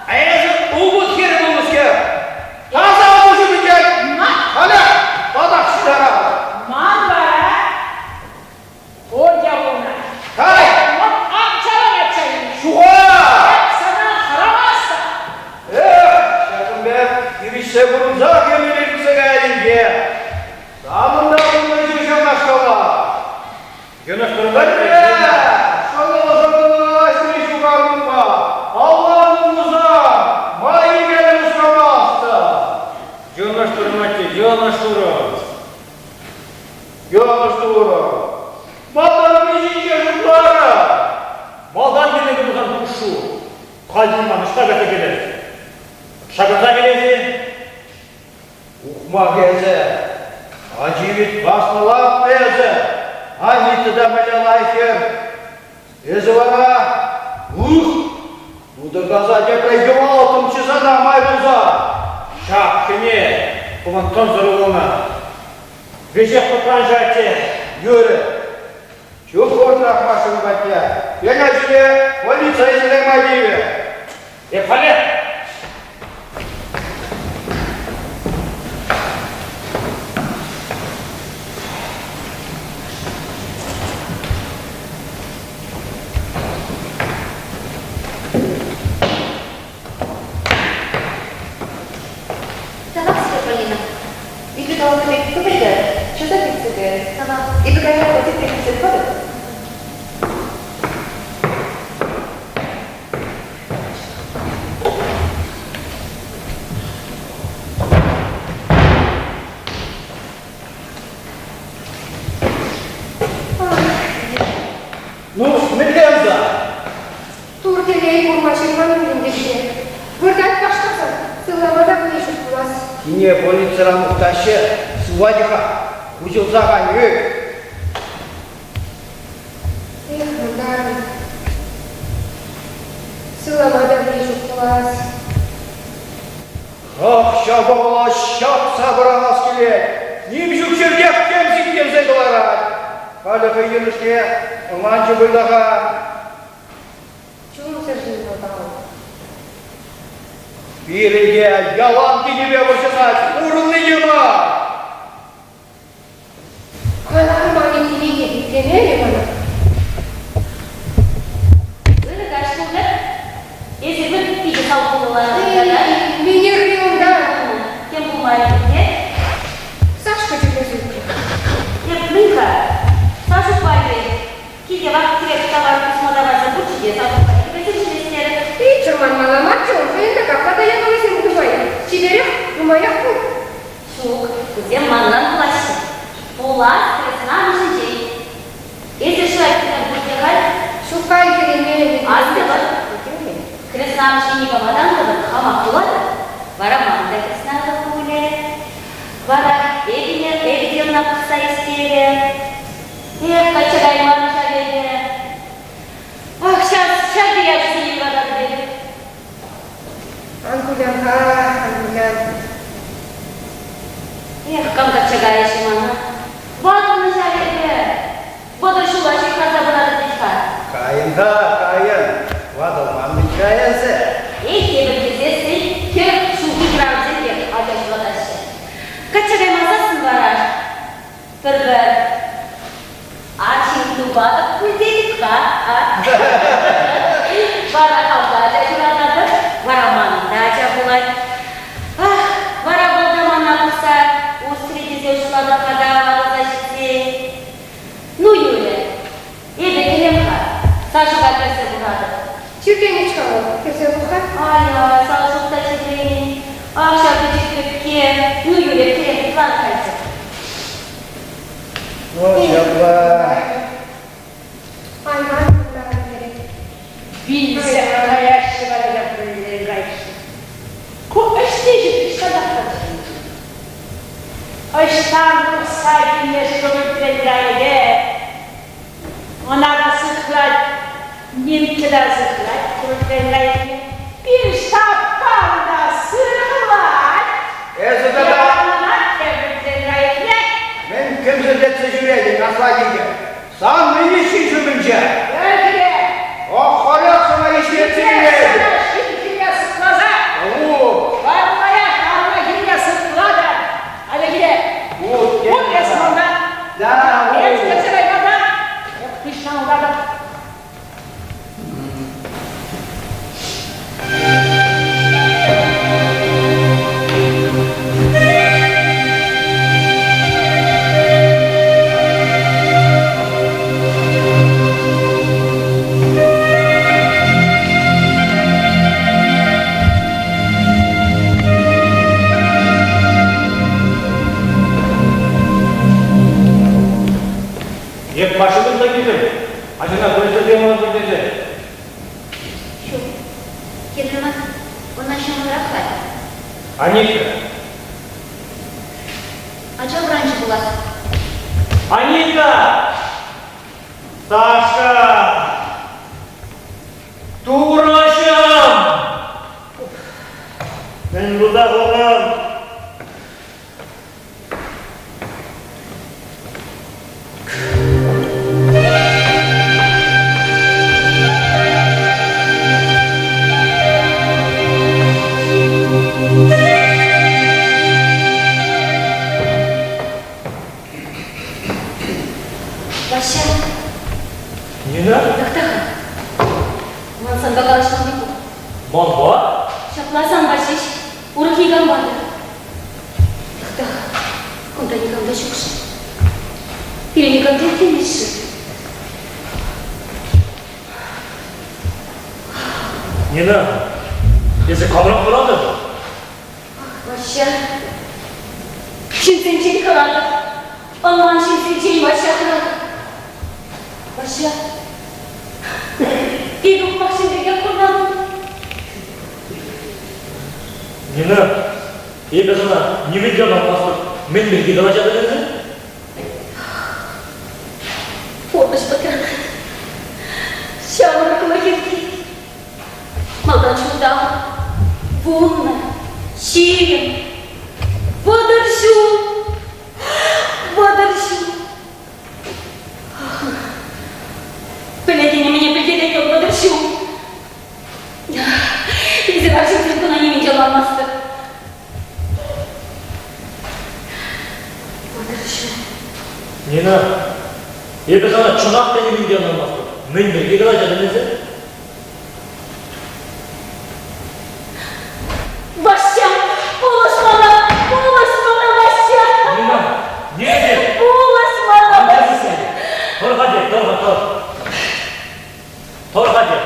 А эсӗ улпут хӗрӗ пулнӑскер. Таса пуҫу пӗтет. Халех татах ҫытаратӑп. Ман вара пурте пулнӑ. Кай! Вот акчалан качча илнӗ. Ҫуха! Эп сана хӑрамастӑп. Эх, ҫакӑн пек хирӗҫсе пурӑнсах ӗмӗр иртсе каять ӗнтӗ. Санӑн та пурнӑҫу ҫавнашкалах. Йӑнӑш Пӗрре шӑкӑл-шӑкӑл ҫука Аллан муса май илем усрамастӑн. Йӑнӑш турӑм, атте, йӑнӑш турӑм. Йӑнӑш турӑм. Малтан миҫинче шутларӑм. Малтан килнӗ пулсан пушшу. Халь ман ӑҫта кайса килес? Шакӑрса килес-и? Ухмах эсӗ! Ачи вӗт каснӑ лапнӑ эсӗ! Анита та мӗнле лайӑх хӗр! Эсӗ вара, ух, тутӑркаса тепре йӑвалтӑмччӗ сана май пулса! Ҫак хӗне хӑвӑн тӑнсӑр ывӑлна. Веҫех пӑтранчӗ атте. Юрӗ, чуп хӑвӑртрах машина патне. Тен ачине полиция илсе кайма тивӗ. Эп халех! Тавах сире, Полина. Ыйту каланӑ пек тупӑнчӗ, часах иртсе кайрӗ. Тавах. Эпӗ каярахпа тепре килсе тухатӑп. Ну, мӗнле унта? Тур телей курма ҫырман пулин те Выртать паштасан, сывлама та вӑйӗ ҫук пулас. Кине больницӑра мухтаҫҫӗ, сывать-ха, уҫӑлса кайрӗ. Эх, мӑнтарӑм. Сывлама та вӑйӗ ҫук пулас. Ах, ҫав ҫапса пӑрахас килет. Ним ҫук ҫӗртех тем сиктерсе кӑларать. Халӗ хӑй йӑнӑшне ӑнланчӗ пуҫлаха. Чунсӑр ҫын вӑл. Пирӗнте ялан кинӗпе вӑрҫӑнать, урӑлнине мар. Каларман иккӗне итлемерӗ мана. Ырӑ каҫ пултӑр. Эсир мӗн питӗ салхуллӑ тата? Минерли унта. Тем пулмарӗ те. Сашка чӗнсе ӳкрӗ. Эп мӗн-ха? Сашук валли килте вак-тӗвек тавар пусма таварса пурччӗ те Сашукпа кӗпесем ҫӗлестерӗ. Пит чӑрманмалла марччӗ ун, хӑйӗн те капла та япалисем нумай. Чиперех нумаях пур. Ҫук, вӗсем манран пулаҫҫӗ. Пулас хреснамӑшӗнчен. Эсӗ шырать пурте халь? Ҫукка ӳкереймерӗм. Астӑвӑр. Хреснамӑшне никама та ан тӑвӑр, хамах пулатӑп. Вара ман та хреснамӑш пулӗ. Вара эпӗ эпӗ те ӑна пӑхса ӳстерӗ. Эх, качча кайман ҫав эпӗ. Ах, ҫав ҫав тери ачасене юрататӑп эпӗ. Ан кулян-ха, ан кулян. Эх, кам качча кайӗ-ши мана? Ватӑлнӑ ҫав эпӗ. 30 ҫула ҫывхарса пыратӑп вӗт-ха. Кайӑн-ха, кайӑн. Ватӑлман вӗт-ха эсӗ. Эх, эпӗ тесессӗн 40 ҫулхи хӗрарӑмсем те ача ҫуратаҫҫӗ. Качча каймасассӑн вара пӗр-пӗр арҫын тупатӑп пуль тетӗп-ха, а? Вара хам та ача ҫурататӑп, вара манӑн та ача пулать. Ах, вара вӑл та мана пӑхса усрӗ тесе шутлатӑп-ха та ватӑлса ҫитсен. Ну, Юля, эпӗ кӗрем-ха, Сашука кӗрсе пӑхатӑп. Чирленӗ-ҫке вӑл, кӗрсе пӑх-ха. Ай-ай, Сашук та чирленӗ. Ах, ҫав пӗчӗк пепке. Ну, Юля, кӗрем, лар кайса. Ну, ҫапла. Айман пултарать кӗрет. Вилсе каяҫҫӗ вара ҫак кайҫҫӗ. Ку ӗҫне ҫитсе Ӑҫтан тухса килнӗ шӑмӑртрен кайӑкӗ? Ӑна та сыхлать, нимке та сыхлать шӑмӑртрен кайӑкне. Пир ҫтаппан та сыхлать. Эсӗ тата... Шӑмӑртрен кайӑкне. Мӗн кӗмсӗртетсе ҫӳретӗн, аслатике? Сан мӗн ӗҫ ҫумӗнче? Ӗҫре! Оххорех сана ӗҫлетсе килет! Ҫын сыхласа! У! Варвая арма хине сыхла та! Аля киле! Ут эс мана! Да! Эс кӗрсе каймана! Эп хыҫҫан утатӑп. Эп машинӑн та килтӗм. Ачана пӗлсе мана тесе. Ҫук, кирлӗ мар. Ӑна ҫӑмӑлрах халь. Аника. Ача вӑранчӗ пулас. Аника! Саша! Турӑҫӑм! Мӗн туса хунӑ? Нина? Тӑхта-ха. Ман санпа калаҫмалли пур. Манпа? Ҫапла санпа ҫеҫ. Урӑх никампа та. Тӑхта-ха. Кунта никам та ҫук-ши? Пире никам та итлемест-ши? Нина, эсӗ камран хӑратӑн? Ах, Ваҫҫа. Ҫынсенчен хӑратӑп. Ӑнман ҫынсенчен Ваҫҫа хӑратӑп. Ваҫҫа. Эпӗ ухмах ҫын пекех курман. Нина, эпӗ сана нимӗн те ӑнланмастӑп. Мӗн пирки калаҫатӑн эсӗ? Пурнӑҫ пӑтранать. Ҫамрӑклӑх иртет. Малтан ҫулта 10, 20, 30 ҫул, 30 ҫул. Пӗлекене мӗне пӗлтерет вӑл 30 ҫул? Эсир арҫынсем кӑна нимӗн те ӑнланмастӑр. 30 ҫул. Нина, эпӗ сана чӑнах та нимӗн те ӑнланмастӑп. Мӗн пирки калаҫатӑн эсӗ? Ваҫҫа, пулӑш мана, пулӑш мана, Ваҫҫа! Нина, не те? Пулӑш мана, Ваҫҫа! Тӑр-ха те, тӑр-ха, тӑр. Тӑр-ха те.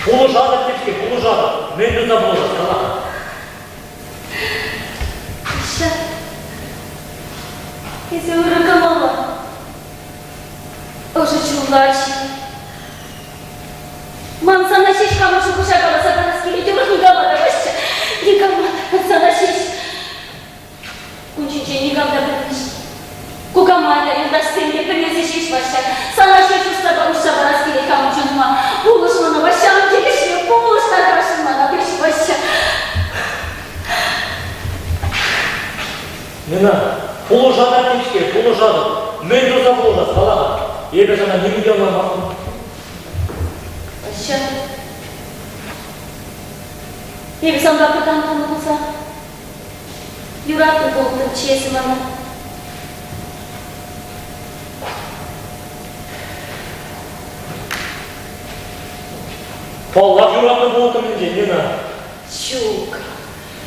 Пулӑшатӑп теп-ҫке, пулӑшатӑп. Мӗн туса пулӑшас, кала-ха. Ваҫҫа, эсӗ ырӑ кӑмӑллӑ. Ӑшӑ чуллаҫ. Ман сана ҫеҫ хамӑн шухӑша каласа парас килет, урӑх никама та Ваҫҫа, никама та, сана ҫеҫ. Кун ҫинчен никам та пӗлмест. Кукамай та, юлташсем те пӗлмесен ҫеҫ Ваҫҫа, сана ҫеҫ уҫса, уҫса парас килет хамӑн чунӑма. Пулӑш мана, Ваҫҫа, ан килӗшме, пулӑш тархасшӑн мана, пӗҫ, Ваҫҫа. Нина, пулӑшатӑп теп-ҫке, пулӑшатӑп. Мӗн туса пулӑшас, кала-ха. Эпӗ сана нимӗн те ӑнланмастӑм. Ваҫҫа, эпӗ санпа пӗртан пулнӑ пулсан, юратнӑ пулӑттӑмччӗ эсӗ мана. Паллах, юратнӑ пулӑттӑм ӗнтӗ, Нина. Ҫук,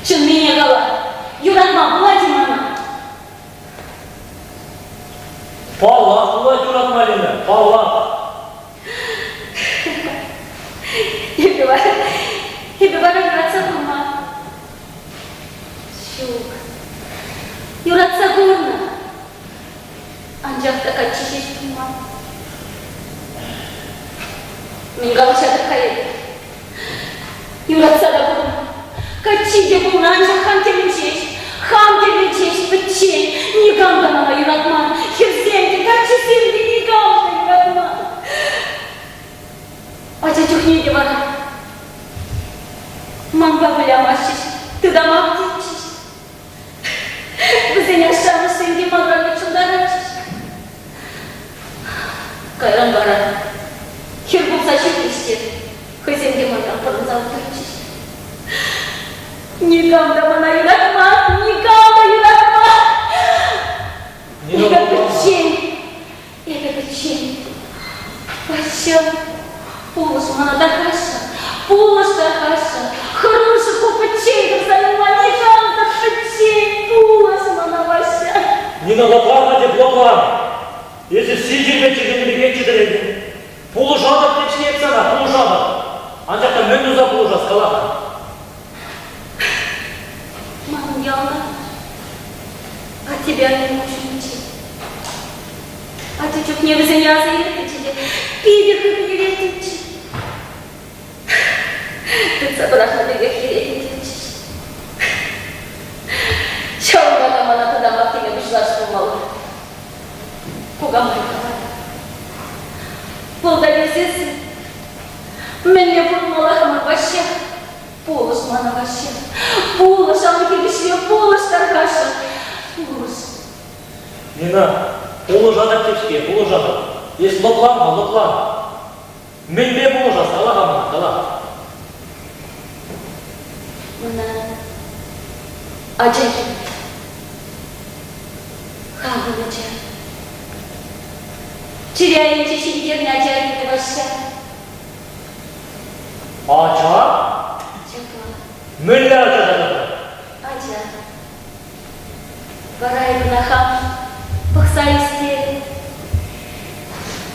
Чӑннине кала, юратма пулать-и мана? Паллах пулать юратма, Лена, паллах. Эпӗ вара, эпӗ вара юратса курман. Ҫук, юратса курнӑ. Анчах та каччи ҫеҫ пулман. Мӗн калаҫатӑп-ха эпӗ? Юратса та курнӑ. Каччи те пулнӑ, анчах хам тӗллӗн ҫеҫ. Хам тӗллӗн ҫеҫ, пӗччен. Никам та мана юратман. Хӗрсем те, каччӑсем те никам та юратман. Ача чухне те вара манпа вылямастчӗҫ, тытамах тетчӗҫ. Вӗсен ашшӗ-амӑшсем те манран ютшӑнтаратчӗҫ. Кайран вара хӗр пулса ҫитрӗҫ те хӑйсем те манран пӑрӑнса утатчӗҫ. Никам та мана юратман, никам та юратман. Эпӗ пӗччен, эпӗ пӗччен. Ваҫҫа, пулӑш мана тархасшӑн, пулӑш тархасшӑн. Хӑрушӑ ку пӗччен тӑрса юлма никам та пӗччен. Пулӑш мана, Ваҫҫа. Нина лӑплан-ха теп, лӑплан. Эсӗ сивчӗрпе чӗркенӗ пекех чӗтӗретӗн. Пулӑшатӑп теп-ҫке эп сана, пулӑшатӑп. Анчах та мӗн туса пулӑшас, кала-ха. Манӑн ялта аттепе анне хушшинче. Ача чухне вӗсене аса илеттӗмччӗ те питӗ хытӑ йӗреттӗмччӗ. Тытса пӑрахнӑ пекех йӗреттӗмччӗ. Ҫавӑнпа та мана тытамак теме пуҫларӗҫ пулмалла. Кукамай калать. Вӑл та вилсессӗн мӗнле пурӑнмалла-ха ман Ваҫҫа? Пулӑш мана, Ваҫҫа. Пулӑш, ан хирӗҫле, пулӑш тархасшӑн. Пулӑш. Нина, пулӑшатӑп теп-ҫке, пулӑшатӑп. Эс лӑплан-ха, лӑплан. Мӗнпе пулӑшас, кала-ха мана, кала. Мана ача килет. Хамӑн ача. Чӗре айӗнче ҫитӗнтернӗ ача килнӗ Ваҫҫа. Ача? Ҫапла. Мӗнле ача тата? Ача. Вара эпӗ ӑна хам пӑхса ӳстерӗп.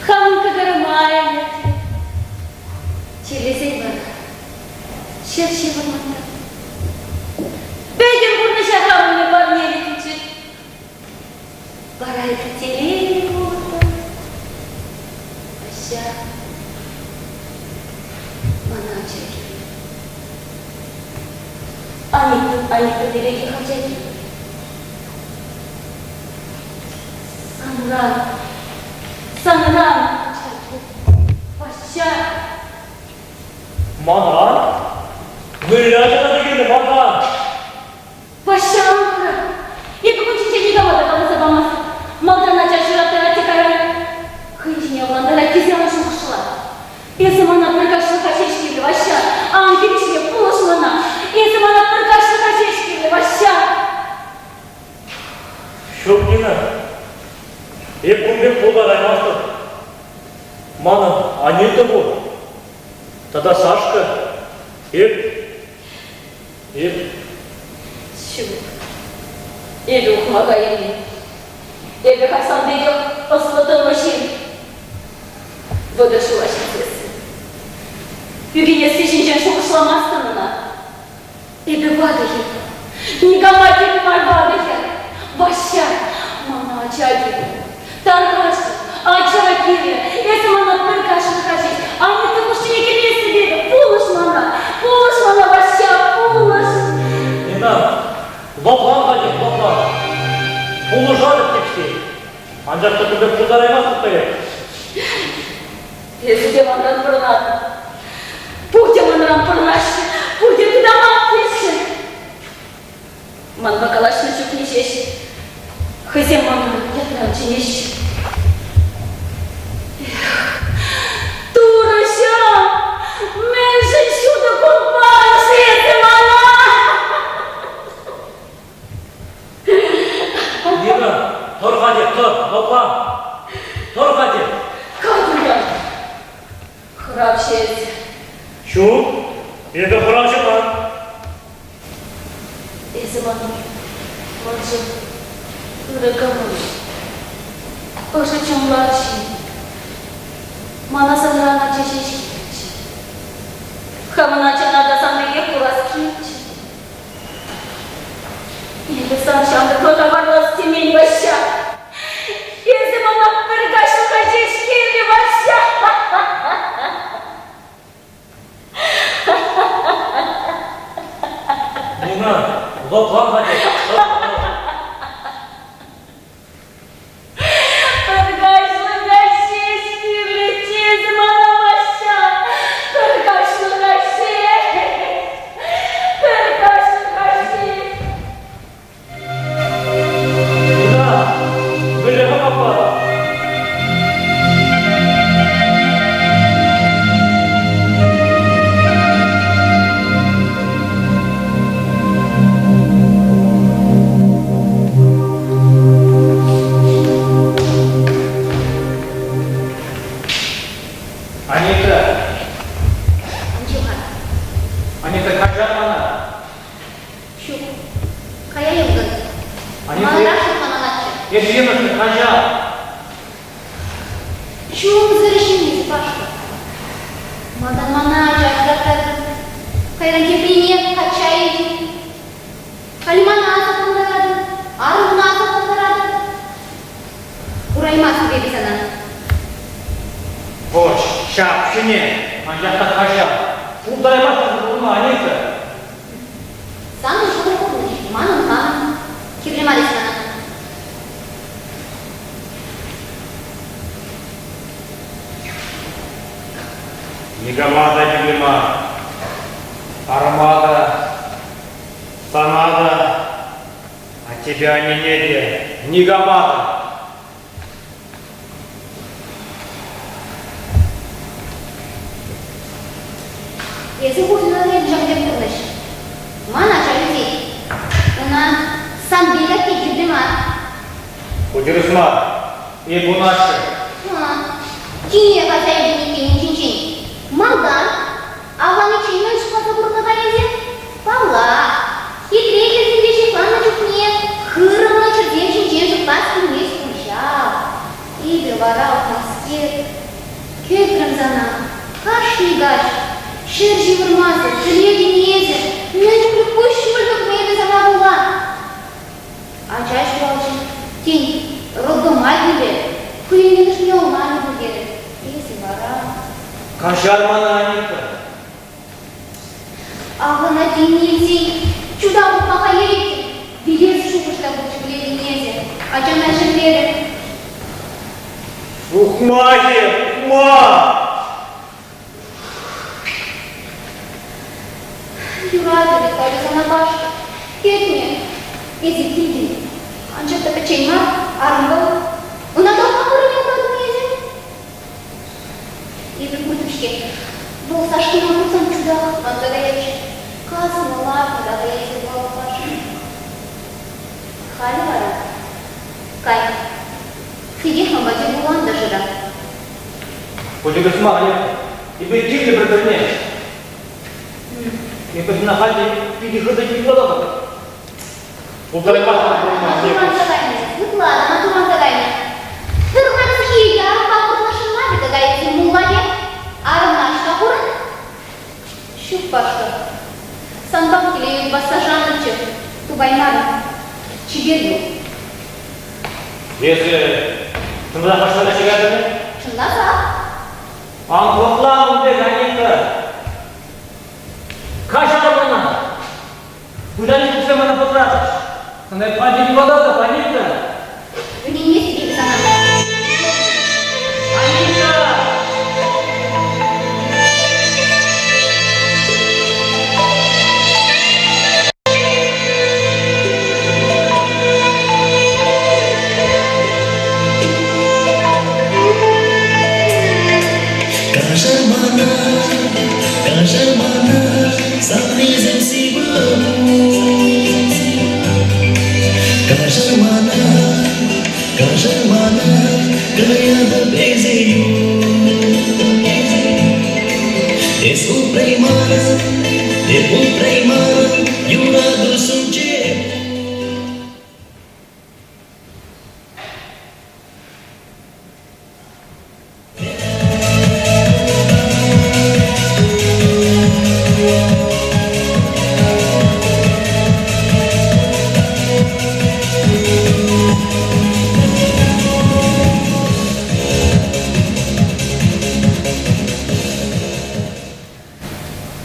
Хамӑн кӑкӑрӑма ӗмӗтлӗ. Чирлесен вара ҫӗр ҫывӑрман. Пӗтӗм пурнӑҫа хамӑнне парнелетӗнччӗ. Вара эпӗ телейлӗ пулӑттӑм. Ваҫҫа мана ача кирлӗ. Анита, Анита пекех ача кирлӗ. Санран, санран ача кирлӗ. Ваҫҫа. Манран? Мӗнле ачана та кирлӗ манран? Ваҫҫа, эпӗ кун ҫинчен никама та каласа памастӑп. Малтан ача ҫураттарать те кайран хӑй ҫине ӑнлантарать тесе ан шухӑшла. Эсӗ мана пӗр каҫлӑха ҫеҫ кирлӗ, Ваҫҫа. Ан хирӗҫле, пулӑш мана. Эсӗ мана пӗр каҫлӑха ҫеҫ кирлӗ, Ваҫҫа. Ҫук, Нина. Эп кун пек пултараймастӑп. Манӑн Анита пур. Тата Сашка. Эп Эп? Ҫук. Эпӗ ухмаха ермен. Эпӗ халь сан пекех ӑслӑ-тӑнлӑ ҫын. 30 ҫула ҫитсессӗн. Ӳкӗнесси ҫинчен шухӑшламастӑн ӑна. Эпӗ ватӑ хӗр. Никама кирлӗ мар ватӑ хӗр. Ваҫҫа, мана ача кирлӗ. Тархасшӑн, ача кирлӗ. Эсӗ мана пӗр каҫлӑха ҫеҫ Анита хушшине кӗместӗп эпӗ. Пулӑш мана, пулӑш мана, Ваҫҫа, пулӑш. Нина, лӑплан-ха тет, лӑплан. Пулӑшатӑп тепсе. Анчах та кун пек пултараймастӑп та эп. Эсӗ те манран пӑрӑнатӑн. Пурте манран пӑрӑнаҫҫӗ, пурте тытамак теҫҫӗ. Манпа калаҫнӑ чухне ҫеҫ хӑйсем мана ятран чӗнеҫҫӗ. Эх, Турӑҫӑм, мӗншӗн ҫутӑ курман-ши эсӗ мана? Нина, тӑр-ха тет, тӑр, лӑплан. Тӑр-ха тет. Катя, хӑравҫӑ эсӗ. Ҫук, эпӗ хӑравҫӑ мар. Эсӗ мана маншӑн ырӑ кӑмӑл, ӑшӑ чунлӑ арҫын. Мана санран ача ҫеҫ килчӗ. Хамӑн ачана та сан пекех курас килчӗ. Эпӗ сан ҫамрӑклӑха варлас темен, Ваҫҫа. Эсӗ мана пӗр каҫлӑха ҫеҫ кирлӗ, Ваҫҫа. Нина, лӑплан-ха тет. Пӗр каҫлӑха ҫеҫ кирлӗччӗ эсӗ мана, Ваҫҫа. Пӗр каҫлӑха ҫеҫ. Пӗр каҫлӑха ҫеҫ. Нина, мӗнле-ха капла? Анита! Анчӑк-ха. Анита, каҫар мана. Ҫук. Кая юлтӑн. Анита, Маларах шутланатчӗ. эс йӑнӑшнӑ, каҫар. Чунсӑр ҫын эс, Пашка. Малтан мана ача ҫураттартӑн. Кайран теприне качча илтӗн. Халь мана асаплантаратӑн, арӑмна асаплантаратӑн. Кураймастӑп эпӗ сана. Вӑрҫ, ҫап, ҫӗне, анчах та каҫар. Пултараймастӑн пулма, Анита. Санӑн шухӑш пурнӑҫ, манӑн хамӑн. Кирлӗ мар эс мана. Никама та кирлӗ мар. Арӑма та, сана та, аттепе аннене те, никама та. Эсӗ хушӑнӑн ҫак пек пурнӑҫ. Ман ача ӳсет. Ӑна сан пек атте кирлӗ мар. Ку тӗрӗс мар. Эп ун ашшӗ. А. Эп кӗтрӗм сана кашни каҫ, ҫӗр ҫывӑрмасӑр, пӗлетӗн-и эсӗ, мӗн чухлӗ куҫҫуль тӑкнӑ эпӗ сана пула. Ача ҫуралчӗ, тен, роддома килӗ, хӑйӗн йӑнӑшне ӑнланӗ пуль терӗм. Эсӗ вара... Каҫар мана, Анита. Ахӑна тин илсен, чута пӑхма ереттӗм. Вилес шухӑш та пулчӗ пӗлетӗн эсӗ. Ачана ҫӗклерӗм. Ухмахӗ, ухмах! Юратӑвӗ халӗ сана Пашка. Кӗтнӗ. Эсӗ килтӗн. Анчах та пӗччен мар, арӑмпа. Ӑна та вырӑнне хуратӑн эсӗ. Эпӗ куртӑм-ҫке, вӑл Сашкина курсан чутах манса каятчӗ. Каснӑ лартнӑ та эсӗ вӑл Пашка. Халӗ вара кай. Хӑех манпа тӗл пулан та шыра. Путекӗс мар, эпир кирлӗ пӗр-пӗрне. Эпӗ сана халь те питӗ хытӑ юрататӑп. Пултараймастӑп пурӑнма. Матурланса кайнӑ, ытла та матурланса кайнӑ. Пӗр хальхи арӑмпа пурӑнасшӑн мар тата эсӗ мулла пек. Арӑмна ӑҫта хурӑн? Ҫук, Пашка. Санпах киле юлмасса шаннӑччӗ, тупаймарӑм. Чипер юл. Эсӗ чӑнласах ашшӗне ҫӗкертӗн-и? Чӑнласах. Ан хӑтлан ун пек, Анита. Каҫар мана. Куҫа ҫитсе мана пӑтратӑш. Сана патӗ юрататӑп, Анита. Ӗненмест эпӗ сана. Анита! Каҫар мана, каҫар мана, савнисем сивӗ Каҫар мана, каҫар мана, каятӑп эсӗ Эс упраймарӑн, эп упраймарӑм, юрату сунчӗ.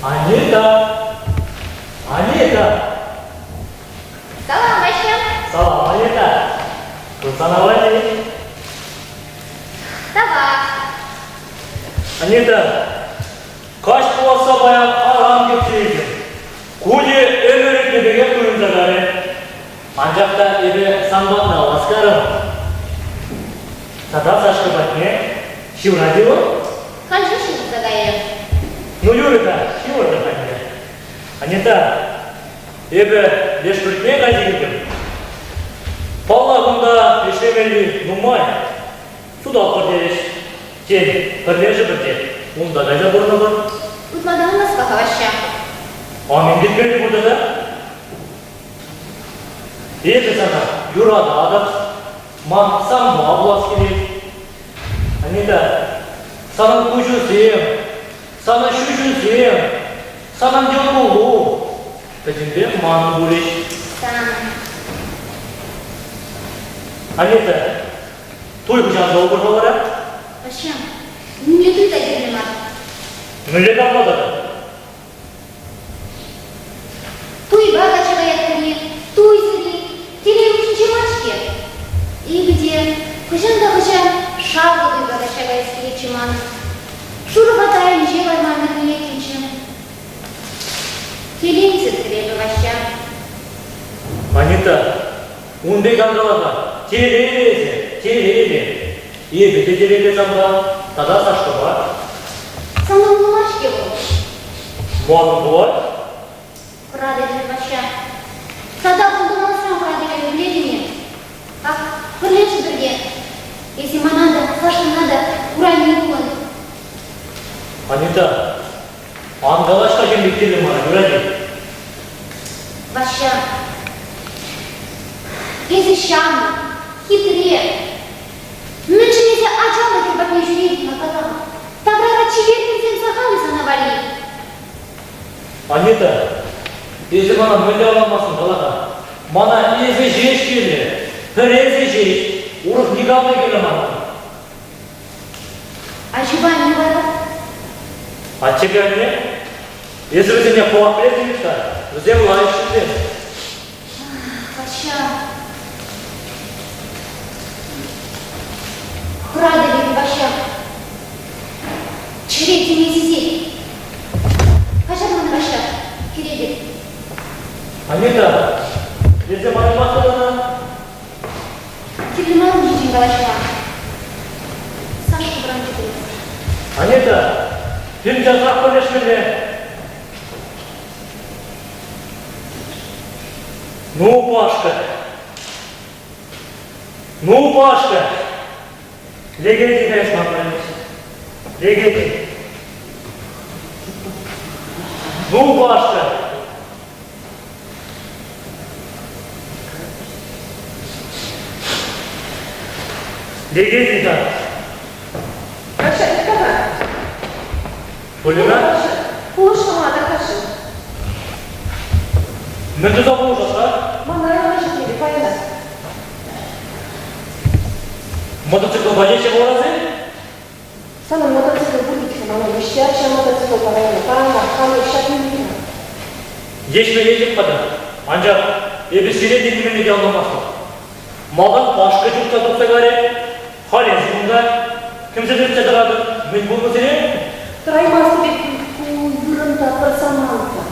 Анита! Анита! Салам, Ваҫҫа. Салам, Анита! Курсан аван-и? Тавах. Анита, каҫ пуласса паян аран кӗтсе илтӗм. Кунӗ ӗмӗр иртнӗ пекех туйӑнса кайрӗ. Анчах та эпӗ сан патна васкарӑм. Тата Сашка патне ҫывӑрать-и вӑл? Хальхи ҫывӑрса кайрӗ. Ну, юрӗ-ха, ҫывӑртӑр анне. Анита, эпӗ леш пӳртне кайса килтӗм. Паллах, унта ӗҫлемелли нумай. Сутатпӑр терӗҫ. Тен, пӗрлешӗпӗр те унта кайса пурӑнӑпӑр. Ытла та ӑнмасть-ха Ваҫҫа. А мӗн кӗтмелли пур тата? Эпӗ сана юрататӑп. Ман санпа пулас килет. Анита, санӑн куҫусем, санӑн ҫӳҫӳсем, санӑн йӑл-кулу пӗтӗмпех манӑн пулӗҫ. Санӑн. Анита, туй хӑҫан тӑвӑпӑр-ха вара? Хӑҫан? Нимле туй та кирлӗ мар. Мӗнле капла тата? Туйпа качча каятпӑр-и, туйсӑр-и, телей укҫинче мар-ҫке. Эпӗ те хӑҫан та хӑҫан шавлӑ туйпа качча каяс килетчӗ манӑн. Шурӑ вата айӗнче ларма ӗмӗтленеттӗмччӗ. Телейсӗр эпӗ, Ваҫҫа. Анита, ун пек ан кала-ха. Телейлӗ эсӗ, телейлӗ. Эпӗ те телейлӗ санпа тата Сашкӑпа. Санӑн пулмасть-ҫке вӑл. Манӑн пулать. Хӑратӑр Ваҫҫа. Тата пултӑмасран хӑратӑр пӗлетӗн-и? Ах, пӗрлешӗ пӗрре. Эсӗ мана та, Сашӑна та урайне пулӑн. Анита, ан калаҫ-ха ҫын пек кирлӗ мана, юрать-и? Ваҫҫа, эсӗ ҫамрӑк, хитре. Мӗншӗн эсӗ ачаллӑ хӗр патне ҫӳретӗн? Анита, эсӗ мана мӗнле ӑнланмастӑн кала-ха. Мана эсӗ ҫеҫ кирлӗ, пӗр эсӗ ҫеҫ, урӑх никам та кирлӗ мар. Аҫупа аннӳ вара? Аттепе анне, эсӗ вӗсене хӑвах пӗлетӗн-ха, вӗсем лайӑх ҫынсем. Ваҫҫа. Хӑратӑ вӗт Ваҫҫа. Чӗре теме сисет. Каҫар мана, Ваҫҫа, кӗретӗп. Анита, эсӗ манпа хӑтана? Кирлӗ мар ун ҫинчен калаҫма. Саша вӑранчӗ пулас. Анита, пирӗн часрах пӗрлешмелле. Ну, Пашка! Ну, Пашка! Легенди каяс мар Легенди. Ну, Пашка! Легенди да. Каша, каша. Полина? Пулӑшма та каша. Мӗн туса пулӑшас-ха? Мана района ҫитмелле паяна. Мотоциклпа ҫеҫ пуласси? Санӑн мотоцикл пур вӗт-ха, мана виҫҫе ҫав мотоцикл парайнӑ, пана, халӗ ҫак Еҫме еҫӗп-ха та, анчах эпӗ сире те нимӗнле те ӑнланмастӑп. Малтан Пашка чупса тухса кайрӗ, халь эсӗ кунта. Кӗмсӗртетсе тӑратӑн, мӗн пулнӑ сире? Тӑраймастӑп эп ку вырӑнта пӗр самант та.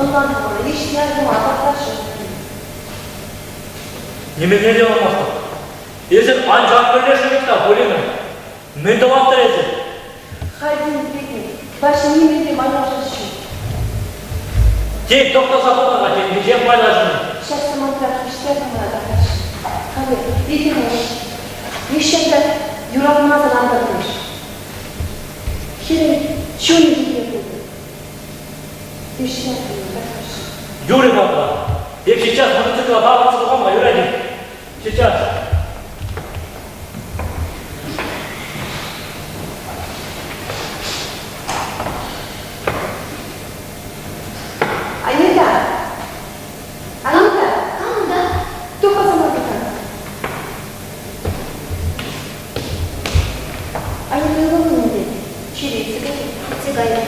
Ӑнлан-ха мана, еҫне арӑма тархасшӑн. Нимӗнле те ӑнланмастӑп. Эсир анчах пӗрлешрӗр-ха, Полина. Мӗн тӑваттӑр эсир? Хальхин пекех, Ваҫ нимӗн те майлашас ҫук. Тен, тӑхтаса пӑхӑр-ха, тен, миҫе майлашӑн? Ҫак самантрах ӗҫсе пама тархасшӑн. Халӗ икӗ Нихҫан та юратмасӑр ан тӑртӑш. Хӗрӗн чунӗ хитре пултӑр. Ӗҫсе пама тархасшӑн. Юрӗ папа. Эп сейчас мотоцикла тавӑрса тухам-ха, юрать-и? Сейчас. Анита! Анита! Кам унта? Тух-ха самолета. Анита ывӑлӑм ӗнтӗ. Чире Иртсе кайрӗ.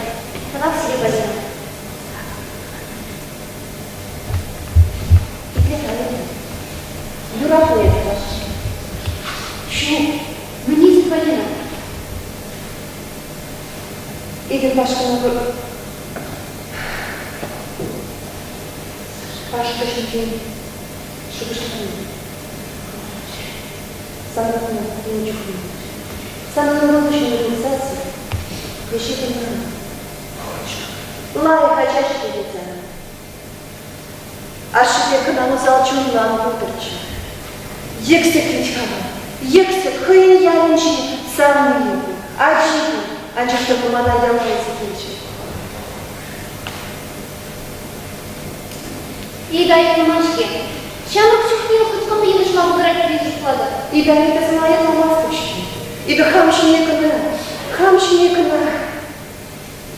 Тавах сире, Полина. Итле-ха, Анита. Юратнӑ эсӗ, Ваҫҫа. Ҫук, мӗн эсӗ, Полина? Эпир Пашкӑна Пашка ҫинчен шухӑшланӑ. Сана ун чухне. Санӑн ывӑлу ҫине пырсассӑн вӗҫе кӑна. Лайӑх ача-ҫке тет сана. Ашшӗпе кӑна усал чунлӑ ан пултӑрччӗ. Йӗксӗк вӗт-ха вӑл, йӗксӗк хӑйӗн ялӗнчи савнийӗ пур, ачи пур, анчах та вӑл мана яла илсе килчӗ. Икай пулман-ҫке. Ҫамрӑк чухне хуть кам йӑнӑшма пултарать тесе шутлатӑп. Икай эпӗ сана айӑпламастӑп-ҫке. Эпӗ хам ҫине кӑна, хам ҫине кӑна.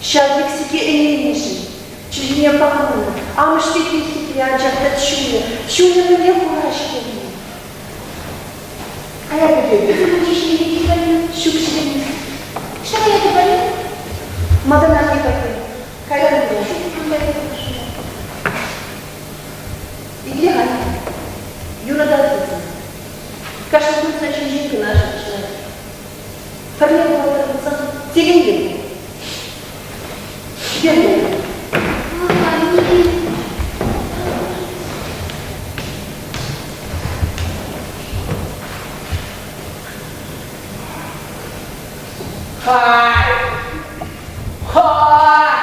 Ҫав йӗксӗке ӗненнӗшӗн, чӗлхине панӑ, амӑш пекех хитре, анчах та чунӗ, чунӗ мӗнле хура-ҫке. Каятӑп эпӗ. Ҫук ҫитӗнмест. Ӑҫта каятӑп, Валя? Малтан анне патне. Кайран пулас. Итле-ха, юрататӑп сана. Кашни кун сан ҫинчен кӑна шухӑшлать. Пӗрле пулатӑр пулсан телейлӗ пул. Ҫитерме. Хай! Хай!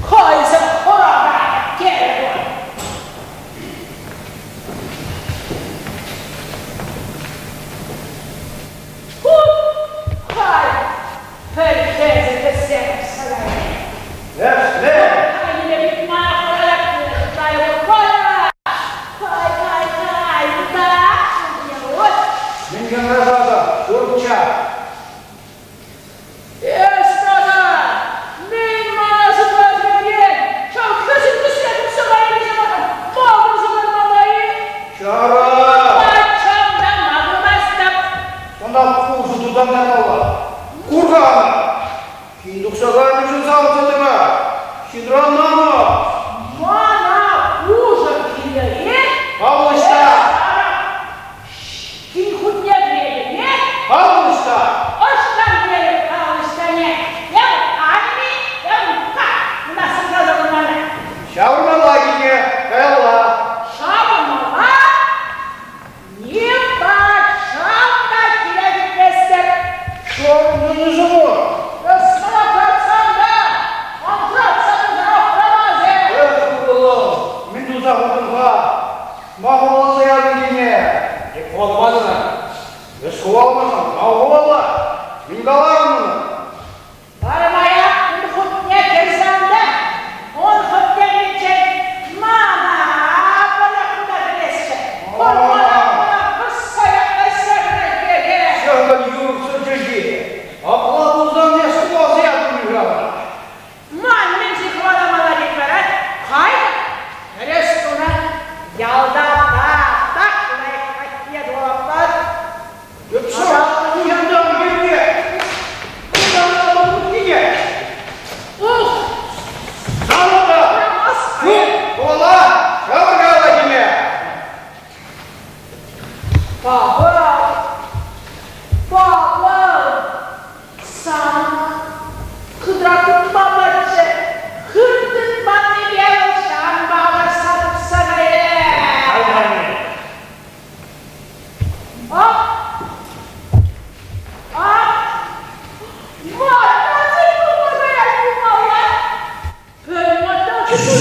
Хайсӑр хӑракан терӗ вӑл. Хут хай пӗлтерсе тӗссе Ӗҫле! Мӗн янрасатӑр, урча? Эс тата мӗн Мӗншӗн? Эс мана тӑратсан та, ан тӑратсан та хӑрамасӑр. Эх, ывӑлӑм, мӗн туса хутӑн-ха? Ма хӑваласа ятӑн кине? Эп хӑваламан ӑна. Эс хӑваламасан, ма хӑвала? Мӗн каларӑн ӑна? Пӗрмаях ун хутне кӗрсен те, ун хутне кӗриччен мана пӗрех хута кӗресчӗ. Курмана мана пӑсса ӗҫсе кӗрет. Ҫакӑн юрӑхсӑр чӗлхи. Апла пулсан эс хӑваласа ятӑн-и-ха мана? Ман мӗн-ши хӑваламалла тет вара? Кайӑк кӗрес туна ялта так-так лайӑх патне тухатпӑр. Павел, Павел, сана хытӑра тытма марччӗ, хыт тытманнипе вӑл ҫавӑнпа вӑрҫса тухса кайрӗ. Ах! Ах! Мотоцикл пулса пулмалла! Пӗр мотоцикл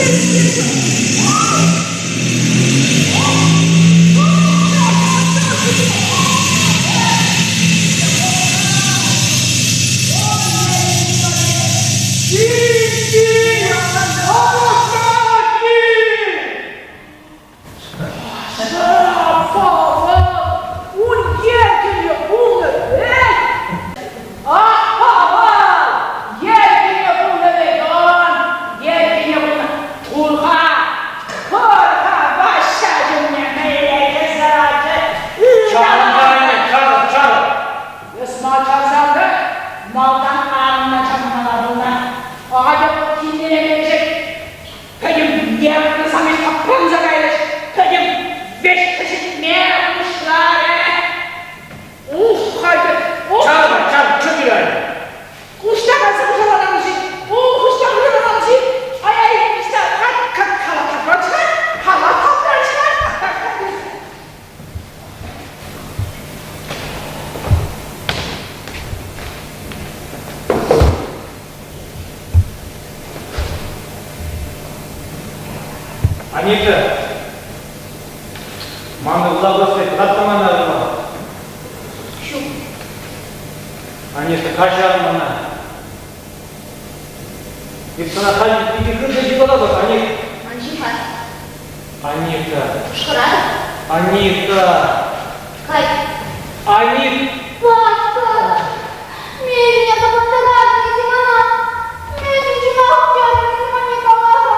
Ун еркӗнӗ пулнӑ вӗт! Ах, Павӑл, еркӗнӗ пулнӑ вӗт ун, еркӗнӗ пулнӑ. Кур-ха, кур-ха, Ваҫҫа ҫумне мӗнле кӗрсе ларчӗ. Чарӑн, чарӑн, чарӑн. Эс ма чарсан та малтан Анна чармалла пулнӑ. Атьӑр килнӗ Пӗтӗм нервлӗ самих тапранса кайрӗҫ, пӗтӗм веҫ кӗҫӗтме пуҫларӗ. Ух, халӗ, ух! Чарӑн, чарӑн, чӑн юрать. Куҫта кайса хуҫаланам-ши? Ух, ӑҫта хуҫаланам-ши? Ай-ай, ӑҫта? Кала тапранчӗ-ха, кала тапранчӗ-ха. Анита, ман ывла пӑсрӗ, кӑтартма мана ывла. Ҫук. Анита, каҫар мана. Эп сана халь питӗ хытӑ ҫыпӑлатӑп, Аник. Ан ҫывхар. Анита. Кӑшкӑратӑп. Анита. Кай. Анит. Пашка, меня тапаттаратӑн мана. Мӗншӗн чӑнах ятӑн Николая?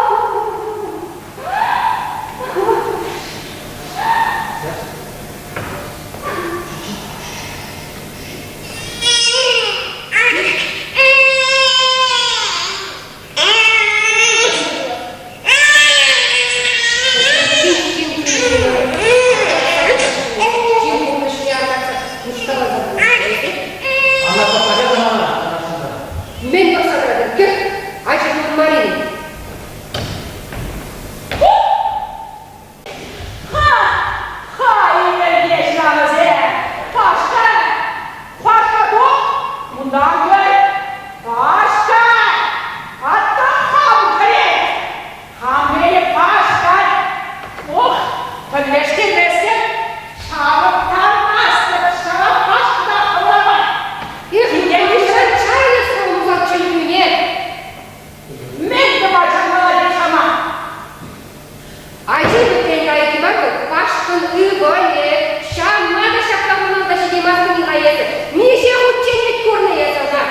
Мӗн пӑхса тӑратӑн? Кӗр, ача мар-и? Ха! Ха, илӗртеҫ ҫавӑсем! Пашка! Пашка тух! Унтан кӗр! Пашка! Атта хам кӗрет! Хам кӗрет Пашка! Ух, пӗрлештерместӗп, ҫавӑрттармастӑп, ҫава Пашка та хӑваламан. Эх, чайнӑ сӑвӑмсӑр чӗлхӳне! Мӗн тӑва чармалла хама? Ачи пӗтмен кайӑк мар вӑл, Пашкӑн ывӑлӗ. Ҫавна та ҫакна ӑнланса ҫитейместӗн-и-ха эсӗ? Миҫе хутчен вӗт курнӑ эсӗ ӑна?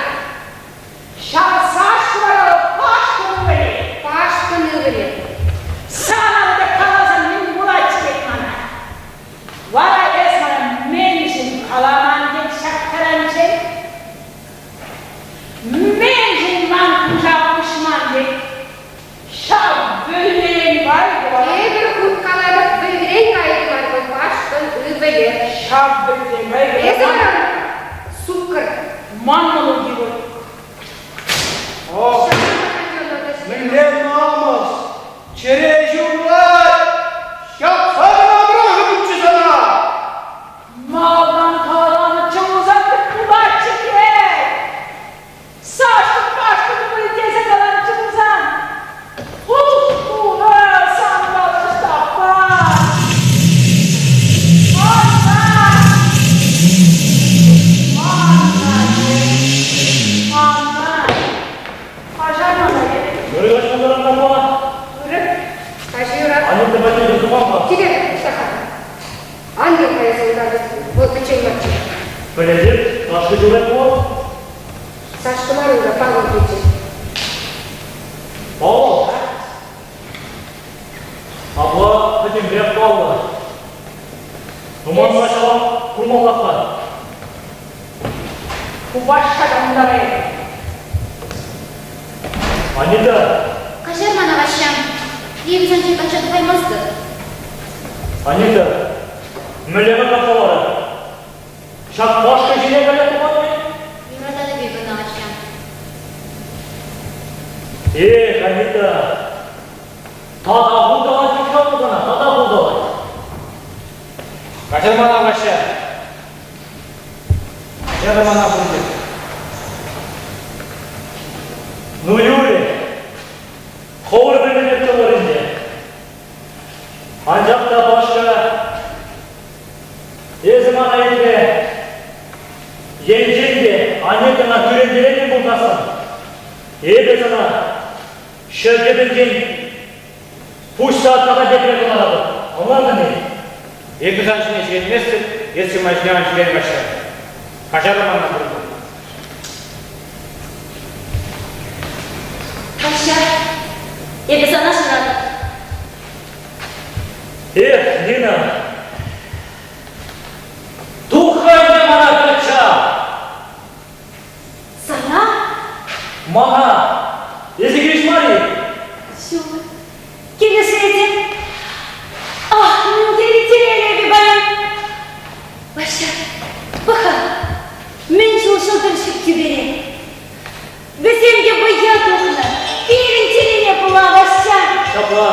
Ҫав Саша вара Пашкӑн ывӑлӗ. Пашкӑн ывӑлӗ. Сана та каласан мӗн пулать тет мана. Вара эс мана мӗншӗн каламан тет ҫак таранччен? Мӗншӗн ман куҫа уҫман тет? Ҫав вӗллерен кайӑк Тепӗр хут калатӑп, вӗллерен кайӑк мар вӑл, Пашкӑн ывӑлӗ. Ҫав вӗллерен кайӑк. Эсӗ вара суккӑр. Ман мӑнук вӑл. Ох, мӗнле намӑс! Чӗре ҫурӑлать! Ҫапса кӑна пӑрахӑпчӗ сана! Малтан каланӑччӗ пулсан пулатчӗ те. Сашка мар унта, Павӑл килчӗ. Павӑл? Апла пӗтӗмпех паллӑ. Туманла ҫавах курмаллах мар. Купашка кантарӗ. Анита! Каҫар мана, Ваҫҫа. Эпӗ сан ҫине качча тухаймастӑп. Анита, мӗнле кӑтартса вара? Ҫак Пашка ҫине кая тухать-и? Юрататӑп эпӗ ӑна, Ваҫҫа. Эх, Анита, тата пулталать вӗт-ха вӑл сана, тата пулталать. Каҫар мана, Ваҫҫа. Каҫар мана пурте. Ну, юрӗ, хӑвӑр пӗлнӗ тӑвӑр ӗнтӗ. Анчах та Пашка, эсӗ мана ӗнтӗ енчен те Анютӑна кӳрентеретӗн пулсассӑн, эпӗ сана ҫӗртӗпӗнчен пуҫса тата тепре кӑларатӑп. Ӑнлантӑн-и? Эпӗ сан ҫине ҫиленместӗп, эсӗ ман ҫине ан ҫилен, Ваҫҫа. Каҫарӑр мана пурте. Ваҫҫа, эпӗ сана шыратӑп. Эх, Нина, тух-ха ӗнтӗ мана качча! Сана? Мана! Эсӗ хирӗҫ мар-и? Ҫук, килӗшетӗп. Ах, мӗн тери телейлӗ эпӗ паян! Ваҫҫа, пӑх-ха, мӗн чул ҫӑлтӑр ҫук тӳпере. Вӗсем те вӑййа тухнӑ, пирӗн чӗрене пула Ваҫҫа. Ҫапла.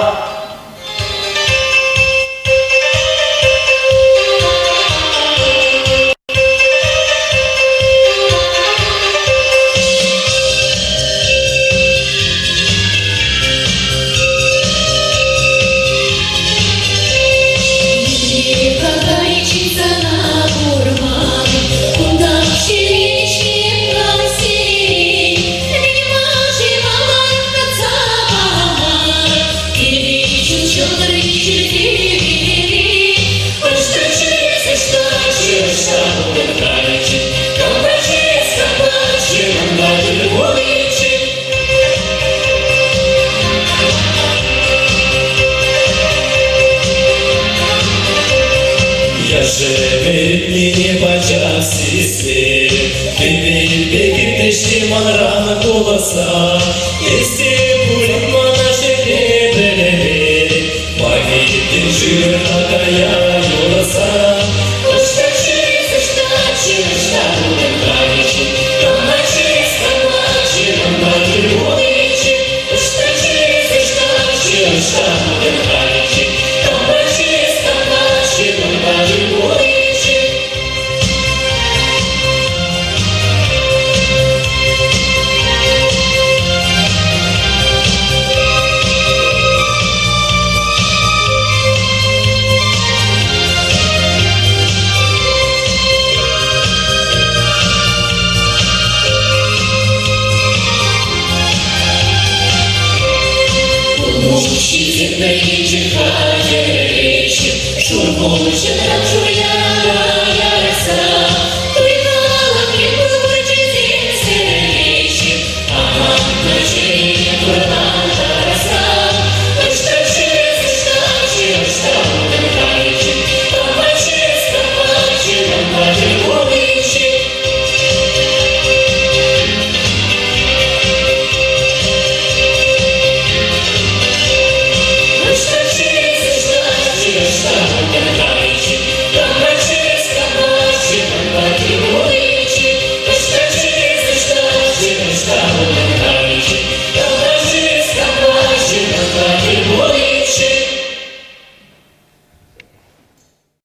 Яшӗ пачах сиссе, Кӗпелпе кӗтеҫҫӗ манран куласа. Эссе